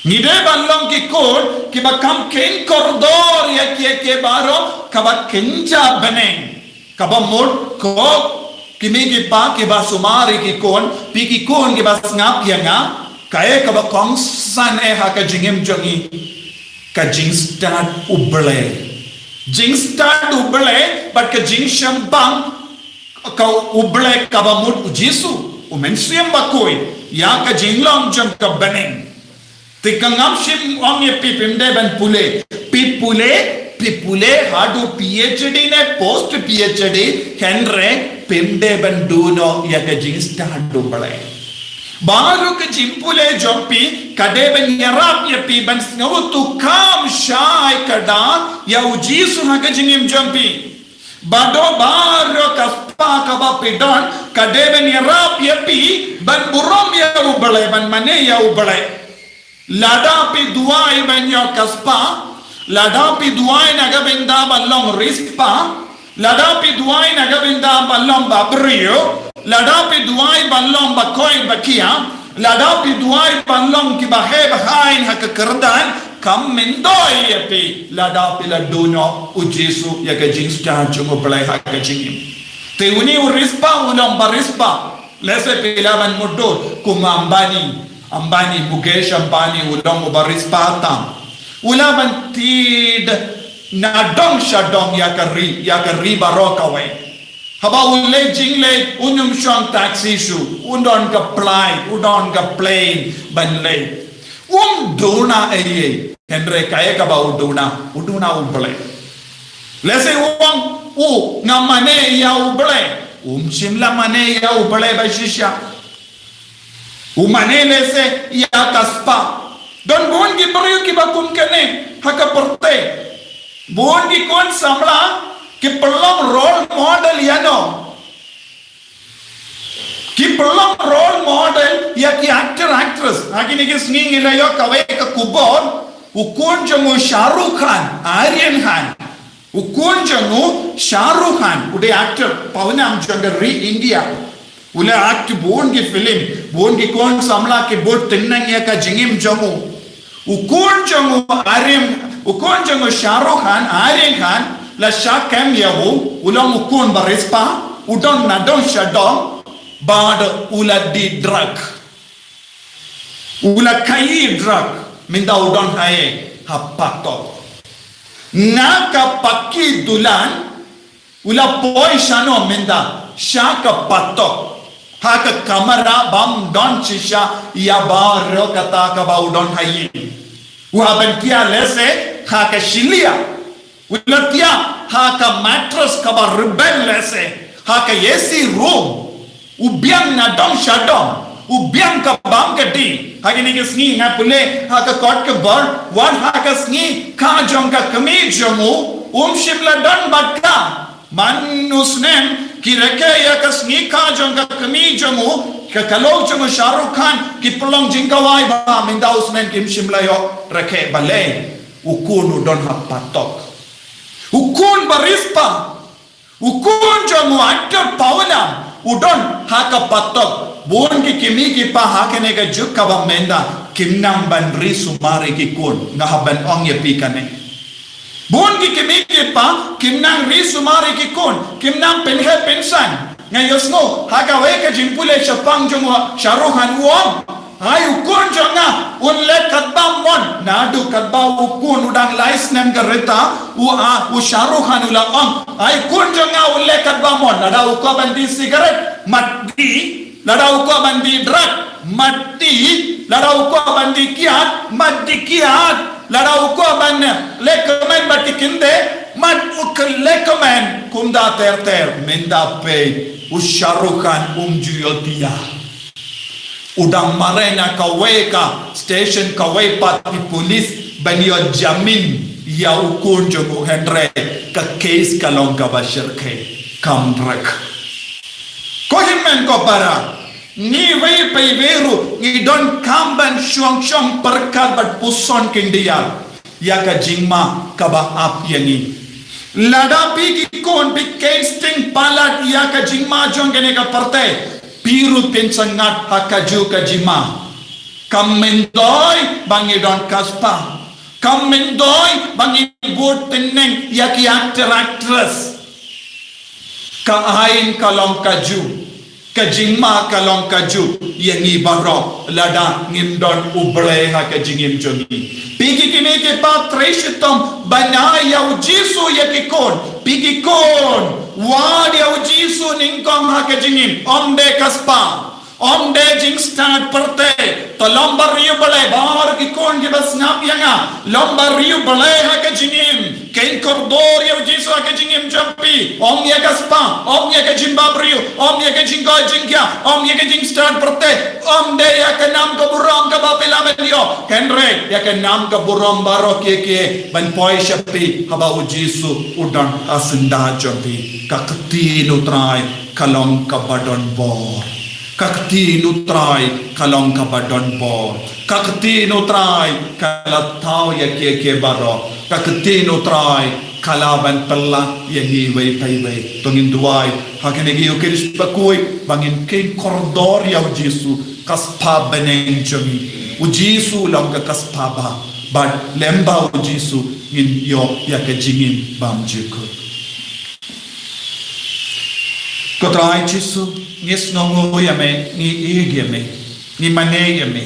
Ngi dei ban long ki khun kiba kham kheiñ kordor ïa kiei kiei baroh kaba kynja bneng. Kaba mut ko ki mei ki pa kiba sumar ïa ki khun, phi ki khun kiba sngap ïa nga, kaei kaba kongsan eh ha ka jingim jong ngi? Ka jingstad U Blei. Jingstad U Blei bad ka jingshemphang ka U Blei kaba mut U Jisu, U Mynsiem Bakhuid, ïa ka jinglong jong ka bneng. Te ka ngam shym ong ïa phi phim dei ban pule. Phi pule, phi pule haduh PhD ne post PhD, hynrei phim dei ban duh noh ïa ka jingstad U Blei. Baroh ka jingpule jong phi ka dei ban ïarap ïa phi ban sngewthuh kam shai kyrdan ïa u Jisu ha ka jingim jong phi. Bad baroh ka spah kaba phi don ka dei ban ïarap ïa phi ban burom ïa U Blei, ban mane ïa U Blei. Lada phi duwai ban ïoh ka spah, lada phi duwai na ka bynta ban long riewspah, lada phi duwai na ka bynta ban long ba briew, lada phi duwai ban long ba koit ba khiah, lada phi duwai ban long kiba heh ba haiñ ha ka kyrdan, kam myntoi ïa phi lada phi la duh noh U Jisu ïa ka jingstad jong U Blei ha ka jingim. Te une u riewspah u long ba riewspah. Lehse phi lah ban mutdur kum Ambani, Ambani, Mukesh Ambani u long uba riewspah tam. U lah ban thied na dong sha dong ïa ka ri, ïa ka ri baroh kawei. Haba u leit jingleit un ym shong taxi shuh, u don ka flight, u don ka plane ban leit. Um duna ei ei, hynrei kaei kaba u duna, u duna U Blei. Lehse u ong, u, nga mane ïa U Blei. Um shym la mane ïa U Blei ba shisha. U mane lehse ïa ka spah. Don bun ki briew kiba kum kane ha ka pyrthei. Bun ki khun samla ki pynlong role model ïa no. Ki pynlong role model ïa ki actor actress. Ha kine ki sngi ngi la ïoh kawei ka khubor, u khun jong u Shah Rukh Khan, Aryan Khan. U khun jong u Shah Rukh Khan, u dei actor pawnam jong ka ri India. U la act bun ki film, bun ki khun samla ki bud tyngneng ïa ka jingim jong u. U khun jong u Aryan, u khun jong u Shah Rukh Khan, Aryan Khan, la shah kem ïa u, u long u khun ba riewspah, u don na dong sha dong, bad u la die drug. U la khaïi drug, mynta u don haei, ha patok. Na ka paki dulan, u la poi shano mynta, sha ka patok. Ha ka kamra bym don shisha ïa baroh kata kaba u don ha ïing. U hap ban thiah lehse ha ka shiliah. U la thiah ha ka mattress kaba rben lehse. Ha ka A C room. U biang na dong sha dong. U biang ka bam ka dih. Ha kine ki sngi nga pule ha ka kot ka bor. Wat ha ka sngi kha jong ka kmie jong u. Um shym la don bad ka. Man u snem ki rakhe ïa ka sngi kha jong ka kmie jong u, ka khlok jong u Shah Rukh Khan, ki pynlong jingkhawai bha, mynta u snem kim shym la ïoh rakhe balei. U khun u don ha patok. U khun ba riewspah. U khun jong u actor pawnam u don ha ka patok. Bun ki kmie ki kpa ha kane ka juk kaba mynta kim nang ban ri sumar ïa ki khun. Nga hap ban ong ïa phi kane. Bun ki kmie ki kpa kim nang ri sumar ïa ki khun, kim nang pynheh pynsan. Nga ïohsngew ha kawei ka jingpule shaphang jong u Shah Rukh Khan u ong, ai u khun jong nga un leh katba mon. Naduh katba u khun u dang lai snem ka rta, u a, u Shah Rukh Khan u la ong, ai u khun jong nga un leh katba mon. Lada u kwah ban die sigaret, mat die. Lada u kwah ban die drug, mat die. Lada u kwah ban die kiad, mat die kiad. Lada u kwah ban, eh, leh kmen bad ki kynthei, mat u leh kmen. Kumta ter ter, mynta peit u Shah Rukh Khan um ju ïohthiah. U dang mareh na kawei ka station, kawei pat ki police ban ïoh jamin ïa u khun jong u, hynrei ka case ka long kaba shyrkhei. Kam treh. Ko hynmen ko para, ngi wei pa iwei ruh ngi donkam ban shong shong pyrkhat bad puson khyndiat ïa ka jingma kaba ap ïa ngi. Lada phi ki khun phi keiñ palat ïa ka jingma jong kane ka pyrthei, phi ruh phin sngewthuh ha kajuh ka jingma. Kam myntoi ba ngi don ka spah. Kam myntoi ba ngi bud tyneng ïa ki actor actress. Ka aiñ ka long kajuh, ka jingma ka long kajuh ïa ngi baroh lada ngim don U Blei ha ka jingim jong ngi. Phi ki kmie ki kpa, trei shitom ban ai ïa U Jisu ïa ki khun. Phi ki khun, wad ïa U Jisu nyngkong ha ka jingim, ym dei ka spah. Ym dei jingstad pyrthei. To lem bad riewblei, baroh ki khun kiba sngap ïa nga, lem bad riewblei ha ka jingim. Kin kordor ïa u Jisu ha ka jingim jong phi, ym ïa ka spah, ym ïa ka jingbhabriew, ym ïa ka jingkoit jingkhiah, ym ïa ka jingstad pyrthei, ym dei ïa ka nam ka burom kaba phi lah ban ïoh, hynrei ïa ka nam ka burom baroh kiei kiei ban poi sha phi haba u Jisu u don ha syndah jong phi. Ka ktien u Trai ka long kaba don bor. Ka ktien u Trai ka long kaba don bor. Ka ktien u Trai ka la thaw ïa kiei kiei baroh. Ka ktien u Trai ka lah ban pynlah ïa ngi iwei pa iwei. To ngin duwai ha kine ki Eukharist bakhuid ba ngin kin kordor ïa u Jisu, ka spah bneng jong ngi. U Jisu u long ka, ka spah bha. Bad lyngba u Jisu ngin ïoh ïa ka jingim bymjukut. Ko Trai Jisu, ngi sngewnguh ïa me, ngi ïeit ïa me, ngi mane ïa me.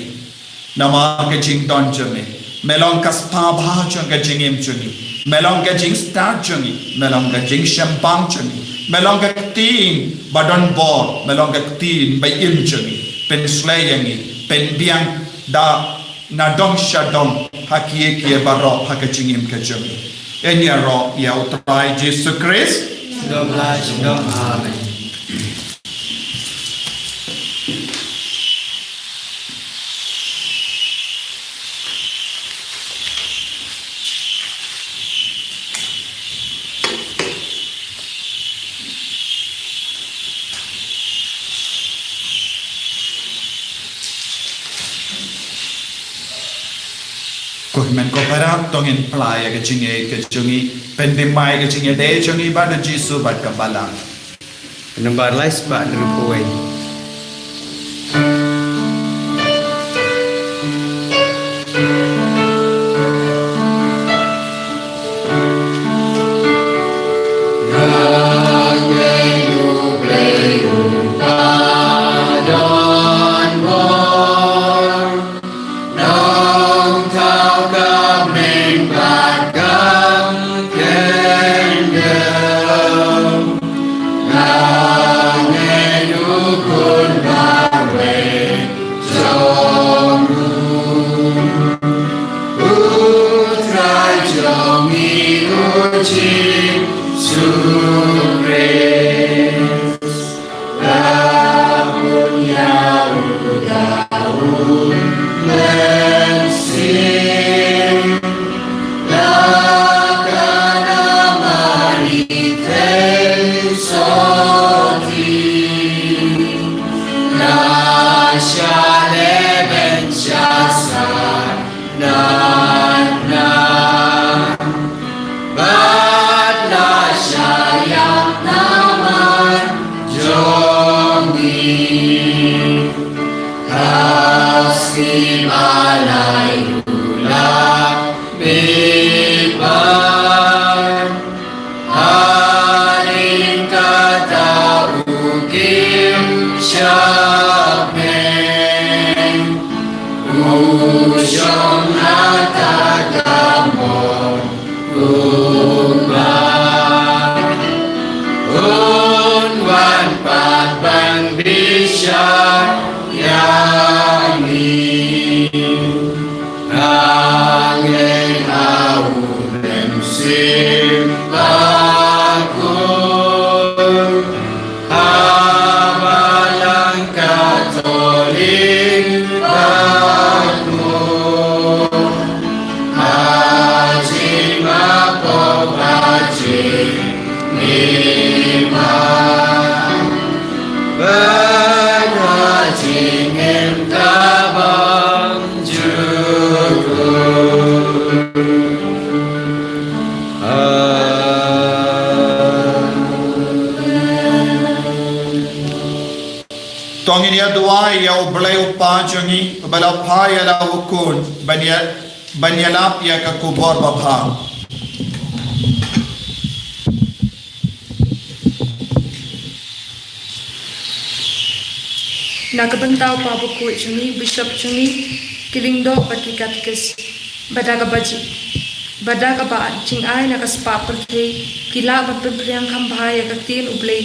Namar ka jingdon jong me, me long ka spah bha jong ka jingim jong ngi. Me long ka jingstad jong ngi, me long ka jingshemphang jong ngi. Me long ka ktien ba don bor, me long ka ktien ba im jong ngi. Pynshlei ïa ngi, pynbiang da na dong sha dong ha kiei kiei baroh ha ka jingim ka jong ngi. Ïaroh ïa u Trai Jisu Khrist. Sdom la sdom. Amen. Ko hynmen ko para, to ngin plie ïa ka jingïeit ka jong ngi, pynthymmai ïa ka jingïadei jong ngi bad u Jisu bad ka balang. Nambar lai spah hynriewphew wei. Nongthaw ka meng bad ka kynja, nga ngeit u Khun marwei jong u, u Trai jong ngi u Jisu Khrist. La bun ïa u da u mynsiem, la ka na Mari thei soti, la sha leben sha sa. Nat na bad la shah ïa ka man jong ngi. Ka sngi ba lai u la mih bad hadien kata u kim shah meng. U shong ha ka mon u Kpa, un wan pat ban bishar ïa ngi. Nga ngeit ha u Mynsiem Bakhuid, ha Balang Katholik bakhuid, ha jingmapop, ha jingim, bad ha jingim kabym jukut. Amen. To ngin ïa duwai ïa U Blei U Kpa jong ngi, uba la phah ïa la u Khun ban ïa, ban ïalap ïa ka khubor babha. Na ka bynta u Kpa Bakhuid jong ngi, Bishop jong ngi, ki lyngdoh bad ki katekis, ba da kaba ji, ba da kaba jingai na ka spah pyrthei, ki lah ban pynphriang kham bha ïa ka ktien U Blei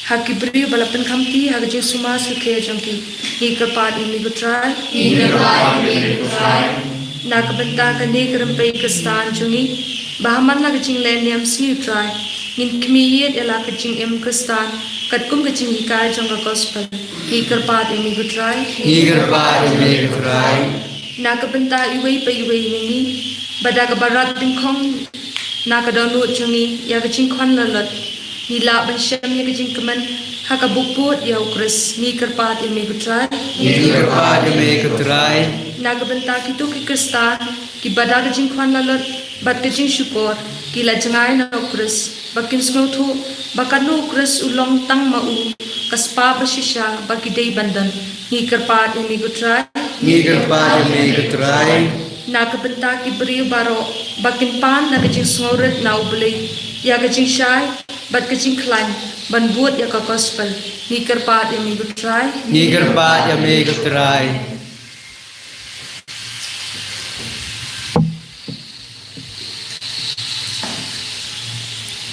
ha ki briew ba la pynkhamti ha ka jingsumar sukhe jong ki. Ngi kyrpad ïa U Trai. Ngi kyrpad ïa U Trai. Na ka bynta kane ka rympei Khristan jong ngi, Ba ha man la ka jingleh niam sngi U Trai ngin khmih ïit ïa la ka jingim Khristan katkum ka jinghikai jong ka gospel. Ngi kyrpad ïa me ko Trai. Ngi kyrpad ïa me ko Trai. Na ka bynta iwei pa iwei na ngi, ba da kaba rat dyngkhong na ka dohnud jong ngi ïa ka jingkhwan lalot, ngi lah ban shem ïa ka jingkmen ha ka buh pud ïa U Khrist. Ngi kyrpad ïa me ko Trai. Ngi kyrpad ïa me ko Trai. Na ka bynta kito ki Khristan kiba da ka jingkhwan lalot bad ka jingshukor ki la jngai na U Khrist, ba kin sngewthuh ba katno U Khrist u long tang ma u ka spah ba shisha ba ki dei ban don. Ngi kyrpad ïa me ko Trai. Ngi kyrpad ïa me ko Trai. Na ka bynta ki briew baroh ba kin pan da ka jingsngewrit na U Blei ïa ka jingshai bad ka jingkhlaiñ ban bud ïa ka gospel. Ngi kyrpad ïa me ko Trai. Ngi kyrpad ïa me ko Trai.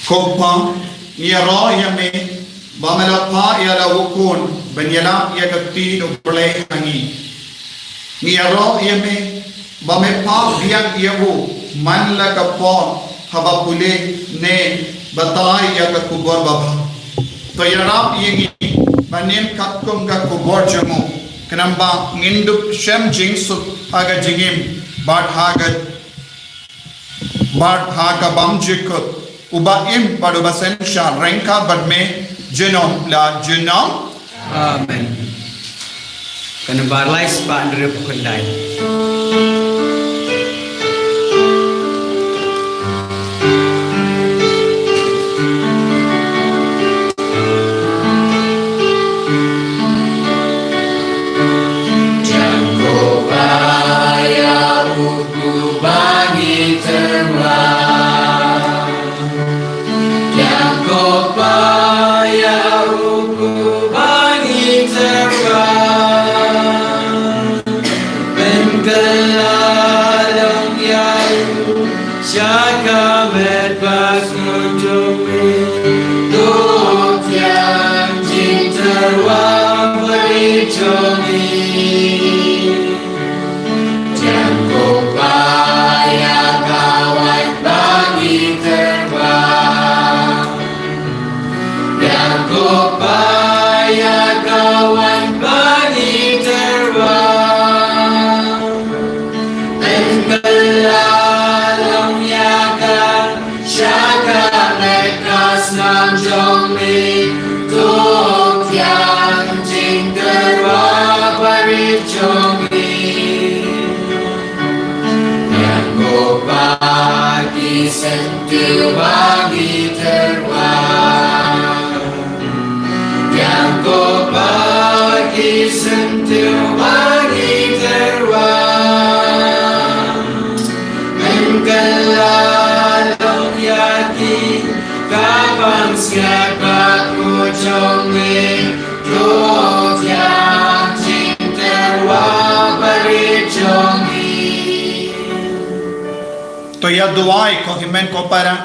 Ko Pa, ngi ïaroh ïa me ba me la phah ïa la U Khun ban ïalap ïa ka ktien U Blei ha ngi. Ngi ïaroh ïa me ba me phah biang ïa u man la ka por haba pule ne batai ïa ka khubor babha. To ïarap ïa ngi ban im katkum ka khubor jong u, khnang ba ngin dup shem jingsuk ha ka jingim bad ha ka bad ha ka bymjukut, uba im bad uba synshar ryngkat bad me junom la junom. Amen. Ka nambar lai spah hynriewphew khyndai. Jangko paya u Uba ngi tyrwa. Ïa ko pa ïa u Uba ngi tyrwa. Pynkylla long ïa u sha ka met ba sngewthuh. To thiang jingtyrwa bad jong ngi. Jangko pa ïa ka waiñ ba ngi tyrwa. Jangko pa ïa ka waiñ ba ngi tyrwa. Pynkylla long ïa ka sha ka met ka snam jong me, to thiang jingtyrwa barit jong me. Jangko pa ki syntiew ba ngi tyrwa. Jangko pa ki syntiew ba ngi tyrwa. Pynkylla long ïa ki ka pansngiat ba kut jong me, to thiang jingtyrwa barit jong ngi. To ïa duwai ko hynmen ko para,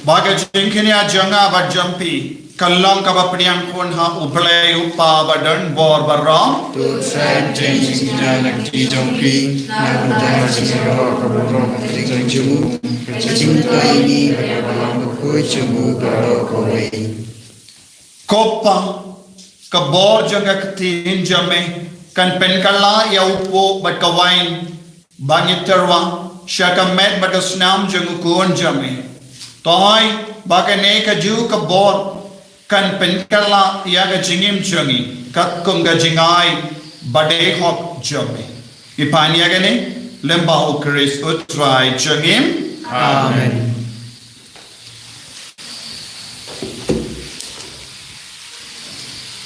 ba ka jingkñia jong nga bad jong phi kan long kaba pdiang khun ha U Blei U Kpa ba don bor baroh. To sa jingkñia na ka jong phi, na ka jingkñia jong phi, ka jingkñia jong u, ka jingkñia jong u, ka jingkñia jong u. Ko Pa, ka bor jong ka ktien jong me kan pynkylla ïa u pud bad ka waiñ ba ngi tyrwa sha ka met bad ka snam jong u Khun jong me. To ai ba kane kajuh ka bor kan pynkylla ïa ka jingim jong ngi katkum ka jingai ba dei hok jong me. Ngi pan ïa kane lyngba U Khrist U Trai jong ngi. Amen.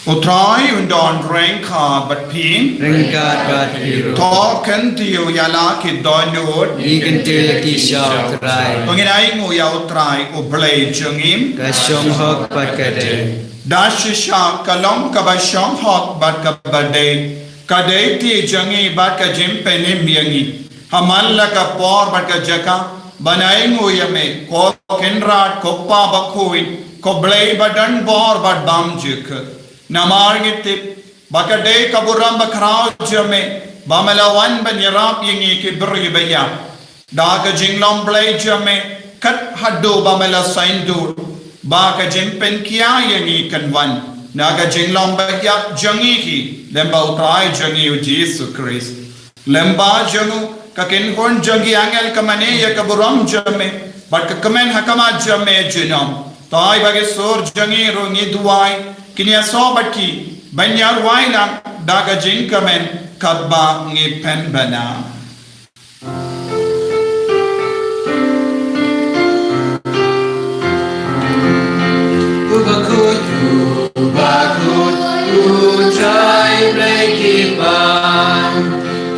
U Trai un don ryngkat bad phi. Ryngkat bad phi ruh. To kyntiew ïa la ki dohnud. Ngi kyntiew ïa ki sha U Trai. To ngin ainguh ïa U Trai U Blei jong ngi. Ka shong hok bad ka dei. Da shisha ka long kaba shong hok bad kaba dei. Ka dei ti jong ngi bad ka jingpynim ïa ngi ha man la ka por bad ka jaka ban ainguh ïa me, ko Kynrad, ko Pa bakhuid, ko Blei ba don bor bad bymjukut. Namar ngi tip ba ka dei ka burom bakhraw jong me ba me la wan ban ïarap ïa ngi ki briew ba ïap. Da ka jinglong Blei jong me, Kat haduh ba me la saiñdur ba ka jingpynkhia ïa ngi kan wan na ka jinglong ba ïap jong ngi hi, lyngba U Trai jong ngi U Jisu Khrist. Lyngba jong u, ka kynhun jong ki angel ka mane ïa ka burom jong me, bad ka kmen ha khmat jong me junom. Trai ba ki sur jong ngi ruh ngi duwai, kin ïasoh bad ki ban ïa rwai lang da ka jingkmen katba ngi pynbna. U bakhuid, u bakhuid, U Trai Blei ki ban.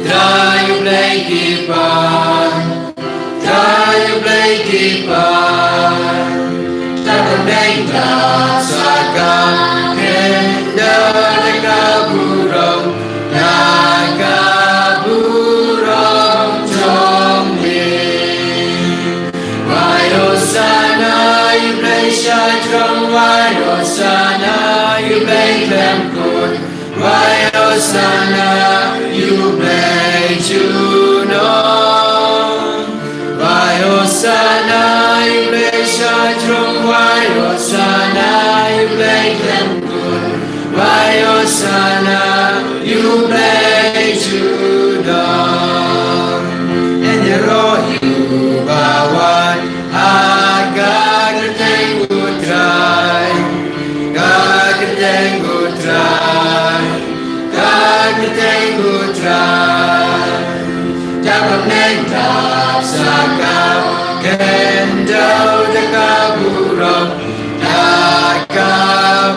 Trai Blei ki ban. Trai Blei ki ban. Trai Blei ki ban. Sa ka kynda ka burom. Na ka burom jong me. Wai Hosana, ïa U Blei sha jrong, wai Hosana, ïa U Blei khlem kut. Wai Hosana, ïa U Blei junom. Wai Hosana, ïa U Blei sha jrong, wai Hosana, ïa U Blei khlem kut. Wai Hosana, ïa U Blei junom. Yn ïaroh ïa u ba wan ha ka kyrteng U Trai. Ka kyrteng U Trai. Ka kyrteng U Trai. Jaka bneng dap sa ka kynda da ka burom. Da ka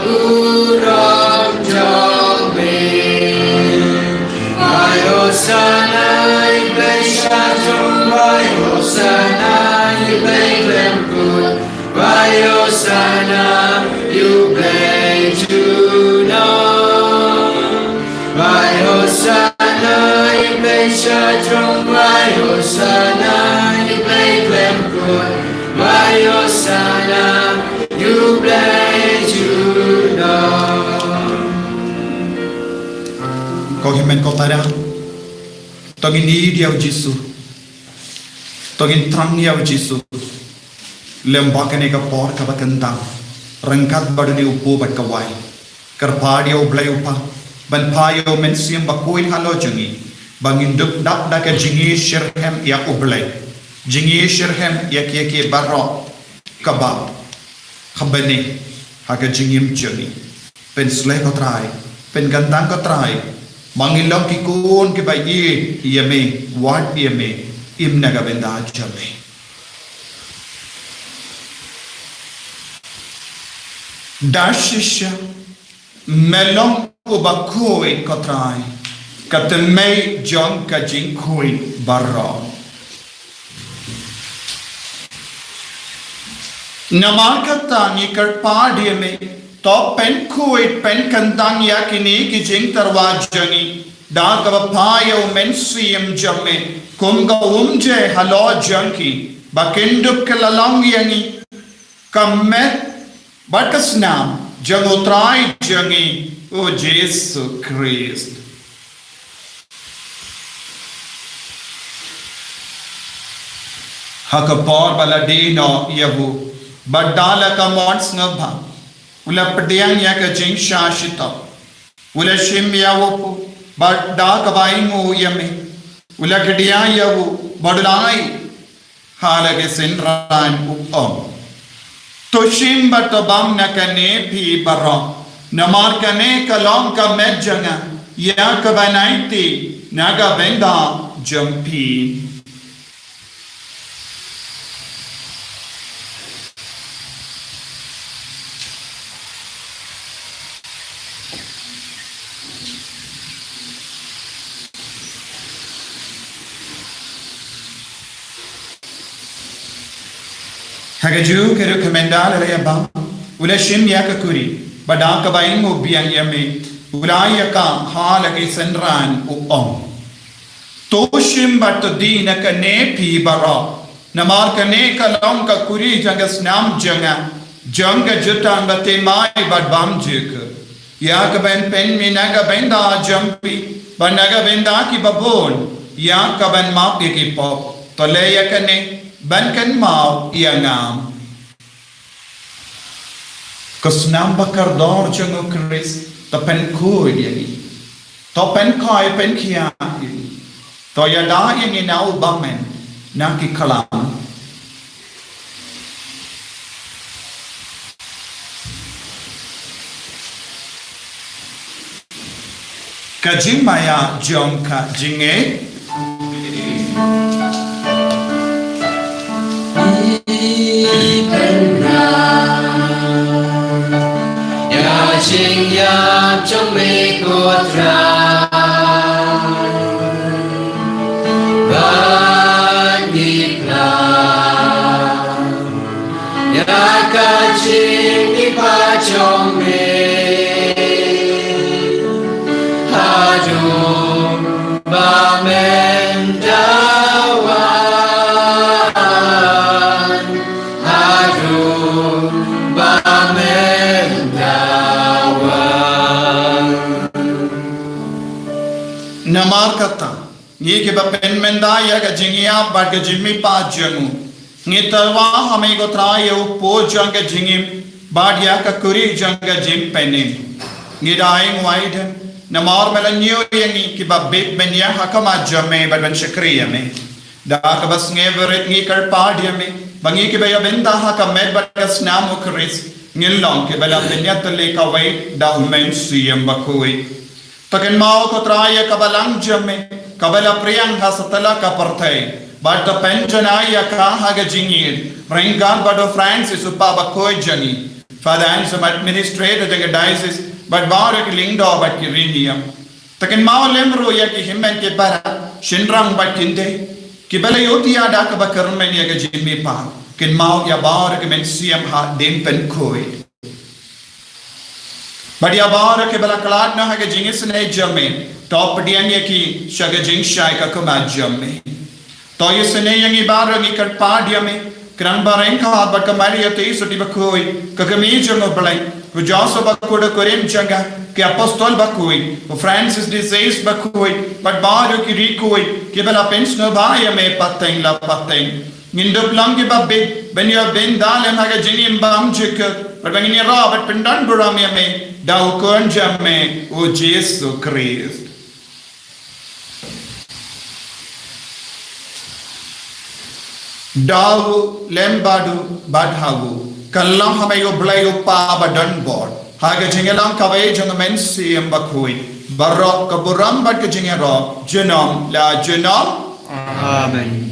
burom jong me. Wai Hosana, ïa U Blei sha jrong, wai Hosana, ïa U Blei khlem kut. Wai Hosana, ïa U Blei junom. Wai Hosana, ïa U Blei sha jrong, wai Hosana, ïa U Blei khlem kut. Wai Hosana, ïa U Blei junom. Ko hynmen ko para. To ngin ïeit ïa U Jisu. To ngin thrang ïa U Jisu. Lyngba kane ka por kaba kyntang, ryngkat bad une u kpu bad ka wai, kyrpad ïa U Blei U Kpa ban phah ïa U Mynsiem Bakhuid halor jong ngi, ba ngin dup dap da ka jingïashitrhem ïa U Blei, jingïashitrhem ïa kiei kiei baroh kaba, kaba ne ha ka jingim jong ngi. Pynshlei ko Trai, pynkyntang ko Trai, ba ngin long ki khun kiba ïeit ïa me, wad ïa me, im na ka bynta jong me. Da shisha me long u bakhuid ko Trai, ka thymmei jong ka jingkhuid baroh. Namar kata ngi kyrpad ïa me, to pynkhuid pynkyntang ïa kine ki jingtyrwa jong ngi da kaba phah ïa U Mynsiem jong me kum ka umjai halor jong ki, ba kin dup kylla long ïa ngi ka met bad ka snam jong U Trai jong ngi U Jisu Khrist. Ha ka por ba la die noh ïa u, bad da la ka mon sngewbha, u la pdiang ïa ka jingshah shitom. U la shim ïa u kpu, bad da kaba ainguh ïa me, u la kdiah ïa u, bad u la ai ha la ki synran, u ong: To shim bad to bam na kane phi baroh, namar kane ka long ka met jong nga ïa kaban aiti na ka bynta jong phi. Ha kajuh ka ruh ka mynta la ïa bam, u la shim ïa ka kuri, bad da kaba ainguh biang ïa me, u la ai ïa ka ha la ki synran, u ong: To shim bad to die na kane phi baroh, namar kane ka long ka kuri jong ka snam jong nga, jong ka jutang bathymmai bad bymjukut, ïa kaban pynmih na ka bynta jong phi bad na ka bynta kiba bun, ïa kaban map ïa ki pop. To leh ïa kane ban kynmaw ïa nga. Ka snam ba kordor jong u Khrist, to pynkhuid ïa ngi. To pynkhie pynkhia ïa ngi. To ïada ïa ngi na u bymman, na ki khlam. Ka jingmaïa jong ka jingngeit. Ïa jingïap jong me ko Trai, bad ngi pla ïa ka jingïap jong me. Haduh ba men da wan, haduh ba men da wan. Namar kata, ngi kiba pynmynta ïa ka jingïap bad ka jingmihpat jong u, ngi tyrwa ha me ko Trai ïa u pud jong ka jingim, bad ïa ka kuri jong ka jingpynim. Ngi da ïeng wai dem, namar me la ñiew ïa ngi kiba bit ban ïeng ha khmat jong me bad ban shakri ïa me. Da kaba sngewrit ngi kyrpad ïa me, ba ngi kiba ïa bynta ha ka met bad ka snam u Khrist, ngin long kiba la pynïatylli kawei da u Mynsiem Bakhuid. To kynmaw ko Trai ïa ka balang jong me, kaba la pdiang ha satlak ka pyrthei. Bad to pynjanai ïa ka ha ka jingïeit ryngkat bad u Francis u Pop bakhuid jong ngi, Father Anselm administrator jong ka diocese, bad baroh ki lyngdoh bad ki riewniam. To kynmaw lem ruh ïa ki hynmen ki para, shynrang bad kynthei, kiba la ïohi ïa da kaba kyrmen ïa ka jingmihpat. Kynmaw ïa baroh ki mynsiem hadien pynkhuid. Bad ïa baroh kiba la khlad noh ha ka jingisynei jong me, to pdiang ïa ki sha ka jingshai ka khmat jong me. To isynei ïa ngi baroh ngi kyrpad ïa me, khnang ba ryngkat bad ka Maria Theisotti bakhuid, ka kmie jong u Blei, u Joseph bakhuid u kurim jong ka, ki apostol bakhuid, u Francis de Sales bakhuid, bad baroh ki riewkhuid kiba la pynsngewbha ïa me pateng la pateng. Ngin dup long kiba bit ban ïa bynta lem ha ka jingim bymjukut, bad ba ngin ïarap bad pyndonburom ïa me da u Khun jong me u Jisu Khrist. Da u, lem bad u, bad ha u, kan long ha me u Blei u Kpa badonbor, ha ka jingïalang kawei jong u Mynsiem Bakhuid, baroh ka burom bad ka jingïarap junom la junom. Amen.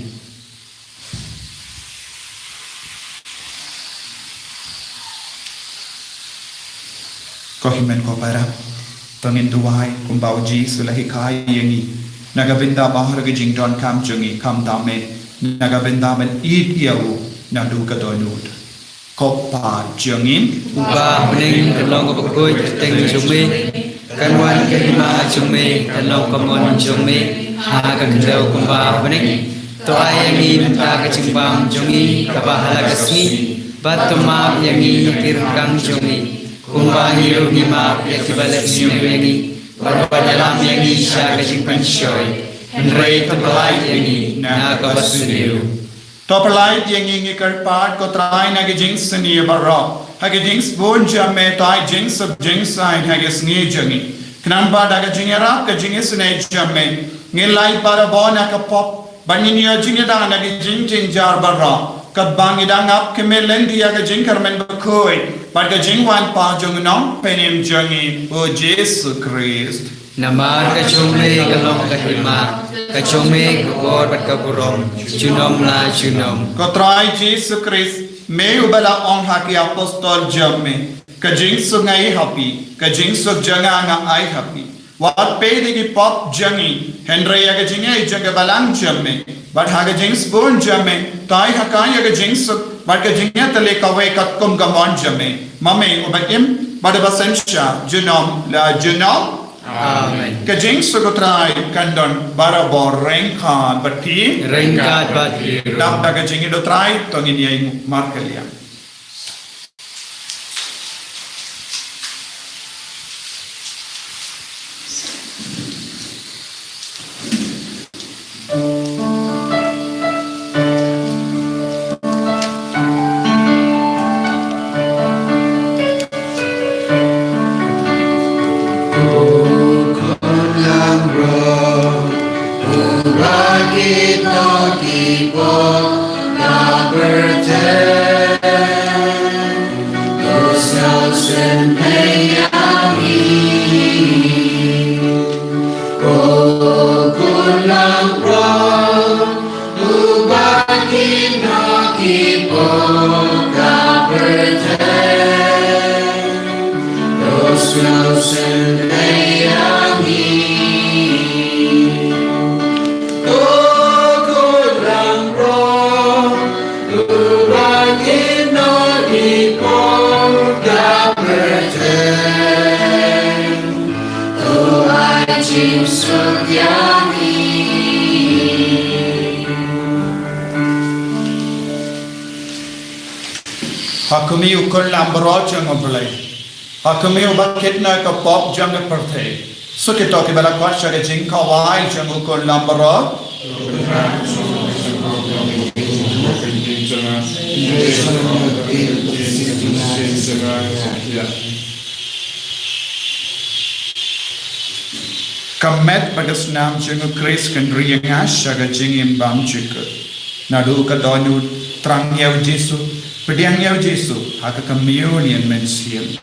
Ko hynmen ko para, to ngin duwai kumba u Jisu u la hikai ïa ngi, na ka bynta baroh ka jingdonkam jong ngi, khamtam eh na ka bynta ban ïeit ïa u naduh ka dohnud. Ko Kpa jong ngi uba ha bneng, kan long ka bakhuid ka kyrteng jong me, kan wan ka hima jong me, kan long ka mon jong me ha ka khyndew kumba ha bneng. To ai ïa ngi mynta ka jingbam jong ngi kaba ha la ka sngi, bad to map ïa ngi ïa ki ryngkang jong ngi, kumba ngi ruh ngi map ïa kiba leh sniew ïa ngi, bad wat ïalam ïa ngi sha ka jingpynshoi, hynrei to pyllait ïa ngi na kaba sniew. To pyllait ïa ngi, ngi kyrpad ko Trai, na ka jingsniew baroh, ha ka jingsbun jong me, to ai jingsuk jingsaiñ ha ka sngi jong ngi, khnang ba da ka jingïarap ka jingisynei jong me, ngin lait barabor na ka pop, bad ngin ïoh jingïada na ki jingjynjar baroh, katba ngi dang ap khmih lynti ïa ka jingkyrmen bakhuid bad ka jingwan pat jong u Nongpynim jong ngi u Jisu Khrist. Namar ka jong me ka long ka hima, ka jong me ka kor bad ka burom, junom la junom. Ko Trai Jisu Khrist, me uba la ong ha ki apostol jong me, ka jingsuk nga ai ha phi, ka jingsuk jong nga nga ai ha phi. Wat peit ïa ki pop jong ngi, hynrei ïa ka jingngeit jong ka balang jong me. Bad ha ka jingsbun jong me, to ai ha ka ïa ka jingsuk bad ka jingïatylli kawei katkum ka mon jong me, ma me uba im bad uba synshar junom la junom. Amen. Ka jingsuk u Trai kan don barabor ryngkat bad phi. Ryngkat bad phi ruh. Dap da ka jingïeit u Trai, to ngin ïainguh markylliang. ki pok ka pyrthei, to sngewsih ïa ngi. Ko Khun Langbrot, uba kynnoh ki pok ka pyrthei, to sngewsih ïa ngi. Ko Khun Langbrot, uba kynnoh ki pok ka pyrthei, to ai jingsuk ïa ngi. Ha khmih, U Khun Langbrot jong U Blei. Ha khmih, uba kynnoh ka pok jong ka pyrthei. Suk ïa kito kiba la khot sha ka jingkhawai jong U Khun Langbrot. Ka met bad ka snam jong U Khrist kan ri ïa nga sha ka jingim bymjukut. Naduh ka dohnud, thrang ïa U Jisu, pdiang ïa U Jisu ha ka communion mynsiem.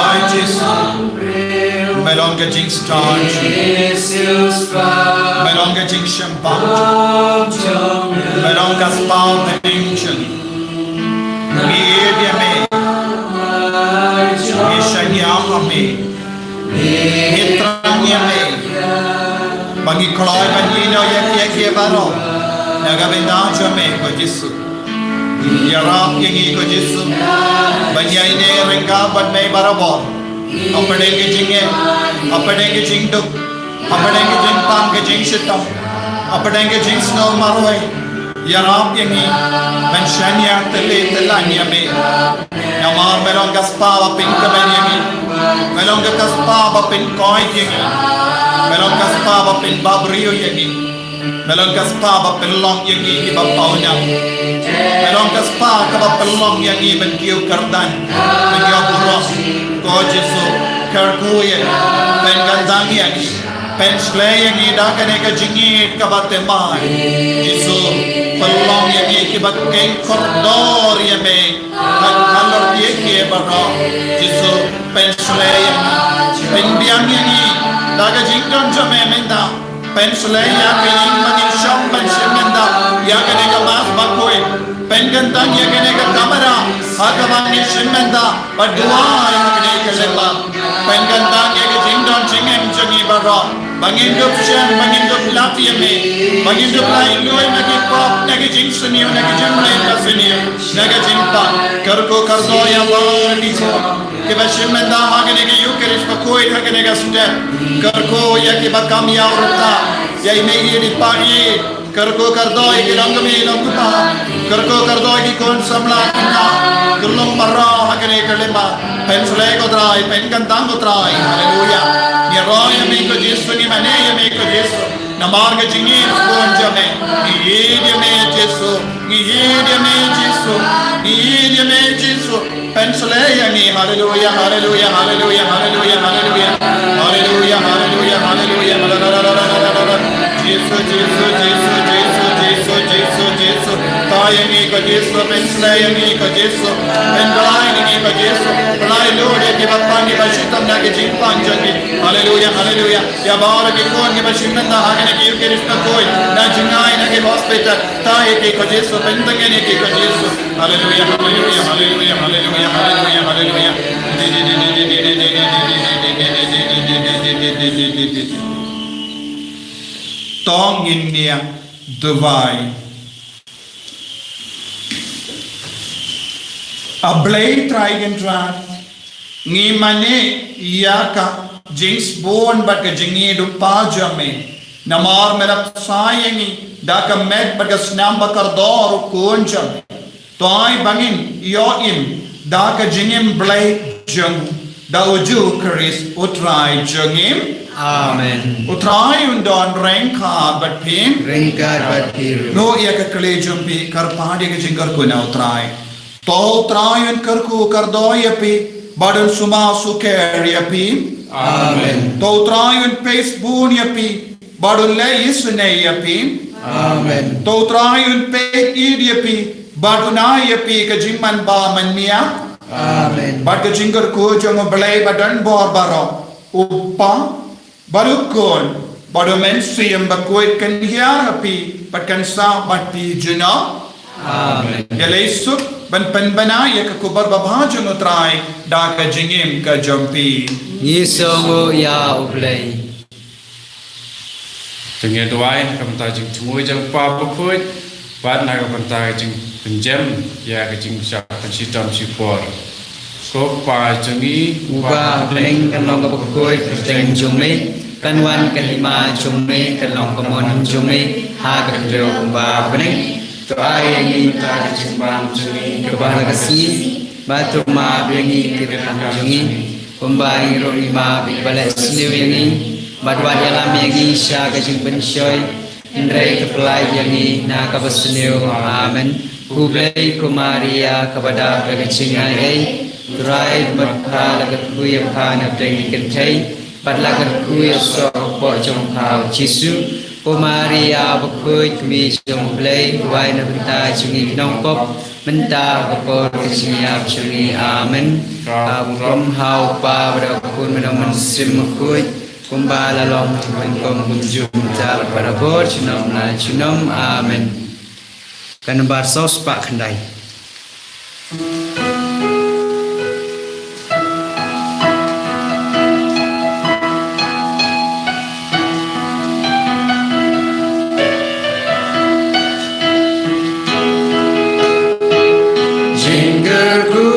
Ai Jisu, me long ka jingstad. Me long ka jingshimbynta. Me long ka spah pynshong. Ngi ïeit ïa me. Ngi shaniah ha me. Ngi thrang ïa me. Ba ngi kloi ban ïehnoh ïa kiei kiei baroh na ka bynta jong me, ko Jisu. Ïarap ïa ngi, ko Jisu, ban ïaineh ryngkat bad me barabor. Hapdeng ka jingeh, hapdeng ka jingduk, hapdeng ka jingpang ka jingshitom, hapdeng ka jingsngew marwei. Ïarap ïa ngi ban shaniah tylli tyllan ïa me. Namar me long ka spah ba pynkmen ïa ngi. Me long ka spah ba pynkoit ïa ngi. Me long ka spah ba pynbapbriew ïa ngi. Me long ka spah ba pynlong ïa ngi kiba pawnam. Me long ka spah kaba pynlong ïa ngi ban kiew kyrdan, ban ïoh burom. Ko Jisu, kyrkhu ïa ngi, pynkyntang ïa ngi, pynshlei ïa ngi da kane ka jingïeit kaba thymmai. Jisu, pynlong ïa ngi kiba kheiñ kordor ïa me. Halor kiei kiei baroh, Jisu, pynshlei ïa ngi, pynbiang ïa ngi da ka jingdon jong me mynta. Pynshlei ïa ka ïing ba ngin shong ban shim mynta, ïa kane ka Mass Bakhuid. Pynkyntang ïa kane ka kamra ha kaba ngin shim mynta bad duwai ha kane ka lyngba. Pynkyntang ïa ka jingdon jingem jong ngi baroh, ba ngin dup shem, ba ngin dup lap ïa me, ba ngin dup laitluid na ki pop, na ki jingsniew, na ki jingmlien basniew, na ka jingpang. Kyrkhu kyrdoh ïa baroh ki khun kiba shim mynta ha kane ka Eucharist Bakhuid ha kane ka step. Kyrkhu ïa kiba kam ïa u rta, ïa i mei i dipa i. Kyrkhu kyrdoh ïa ki longkmie longkpa. Kyrkhu kyrdoh ïa ki khun samla khynnah, khyllung baroh ha kane ka lyngba. Pynshlei ko Trai, pynkyntang ko Trai. Haleluya. Ngi ïaroh ïa me ko Jisu, ngi mane ïa me ko Jisu. Namar ka jingïeit bun jong me. Ngi ïeit ïa me Jisu. Ngi ïeit ïa me Jisu. Ngi ïeit ïa me Jisu. Pynshlei ïa ngi. Haleluya, haleluya, haleluya, haleluya, haleluya. Haleluya, haleluya, haleluya. Jisu, Jisu, Jisu. Thaw ïa ngi ko Jisu, pynshlei ïa ngi ko Jisu. Pynbha ïa ngi ko Jisu. Pynlait lut ïa kiba pang kiba shitom na ki jingpang jong ngi. Haleluya, haleluya. Ïa baroh ki khun kiba shim mynta ha kane ka Eucharist Bakhuid, na jingngai, na ki hospital. Thaw ïa ki ko Jisu, pyntngen ïa ki ko Jisu. Haleluya, haleluya, haleluya, haleluya, haleluya, haleluya. To ngin ïa duwai. A Blei Trai Kynrad, ngi mane ïa ka jingsbun bad ka jingïeit u Kpa jong me. Namar me la bsa ïa ngi da ka met bad ka snam ba kordor u Khun jong me. To ai ba ngin ïoh im da ka jingim Blei jong u, da u Jisu Khrist u Trai jong ngi. Amen. U Trai un don ryngkat bad phi. Ryngkat bad phi ruh. Noh ïa ka kylli jong phi, kyrpad ïa ka jingkyrkhu na u Trai. To u Trai un kyrkhu kyrdoh ïa phi bad un sumar sukher ïa phi. Amen. To u Trai un peit bun ïa phi bad un leh isynei ïa phi. Amen. To u Trai un peit ïeit ïa phi bad un ai ïa phi ka jingmanbha manmiat. Amen. Bad ka jingkyrkhu jong u Blei badonbor baroh, u Kpa, bad u Khun, bad u Mynsiem Bakhuid kan hiar ha phi bad kan sah bad phi junom. Amen. Ïaleh suk ban pynbna ïa ka khubor babha jong u Trai da ka jingim ka jong phi. Ngi sngewnguh ïa u Blei. Te ngin duwai na ka bynta jingthmu jong u Kpa Bakhuid bad na ka bynta jingpynjem ïa ka jingshah pynshitom shipor. Ko Kpa jong ngi uba ha bneng, kan long ka bakhuid ka kyrteng jong me, kan wan ka hima jong me, kan long ka mon jong me ha ka khyndew kumba ha bneng. To ai ïa ngi mynta ka jingbam jong ngi kaba ha ka sngi, bad to map ïa ngi ki kyrdan jong ngi, kumba ngi ruh ngi map ïa kiba leh sniew ïa ngi, bad wat ïalam ïa ngi sha ka jingpynshoi, hynrei to pyllait ïa ngi na kaba sniew. Amen. U Blei, ko Maria kaba dap da ka jingaiei, u Trai u bad pha, la kyrkhu ïa pha na pdeng ki kynthei, bad la kyrkhu ïa u soh hapoh jong pha u Jisu. Ko Maria bakhuid, kmie jong u Blei, wad na bynta jong ngi ki nongpop, mynta ha ka por ka jingïap jong ngi. Amen. Ka burom ha u Kpa bad ha u Khun bad ha u Mynsiem Bakhuid, kumba la long, kumjuh, mynta bad barabor, junom la junom. Amen. Ka nombar saw spah khyndai. Jingkyrkhu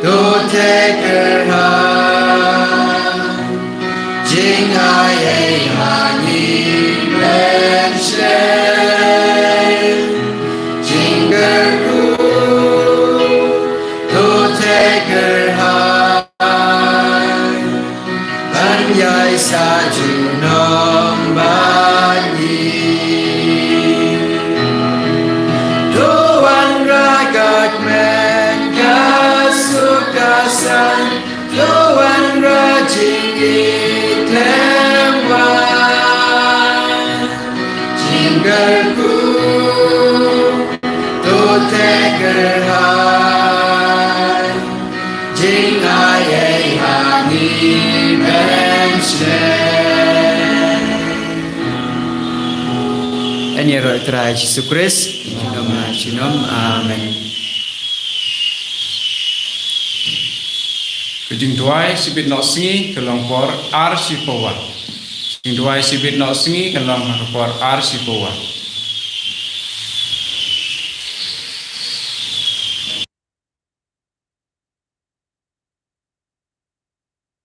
to theh kyrhai, jingaiei ha ngi pynshlei. Jingkyrkhu to theh kyrhai, ban ïai sah junom ba Klem wan jingkyrkhu to te kyrhai jingai ei ha ngi mynsiem. Yn ïaroh ïa u Trai Jisu Khrist. Junom la junom. Amen. Ka jingduwai shibit noh sngi ka long por ar shi pawa. Jingduwai shibit noh sngi ka long ha ka por ar shi pawa.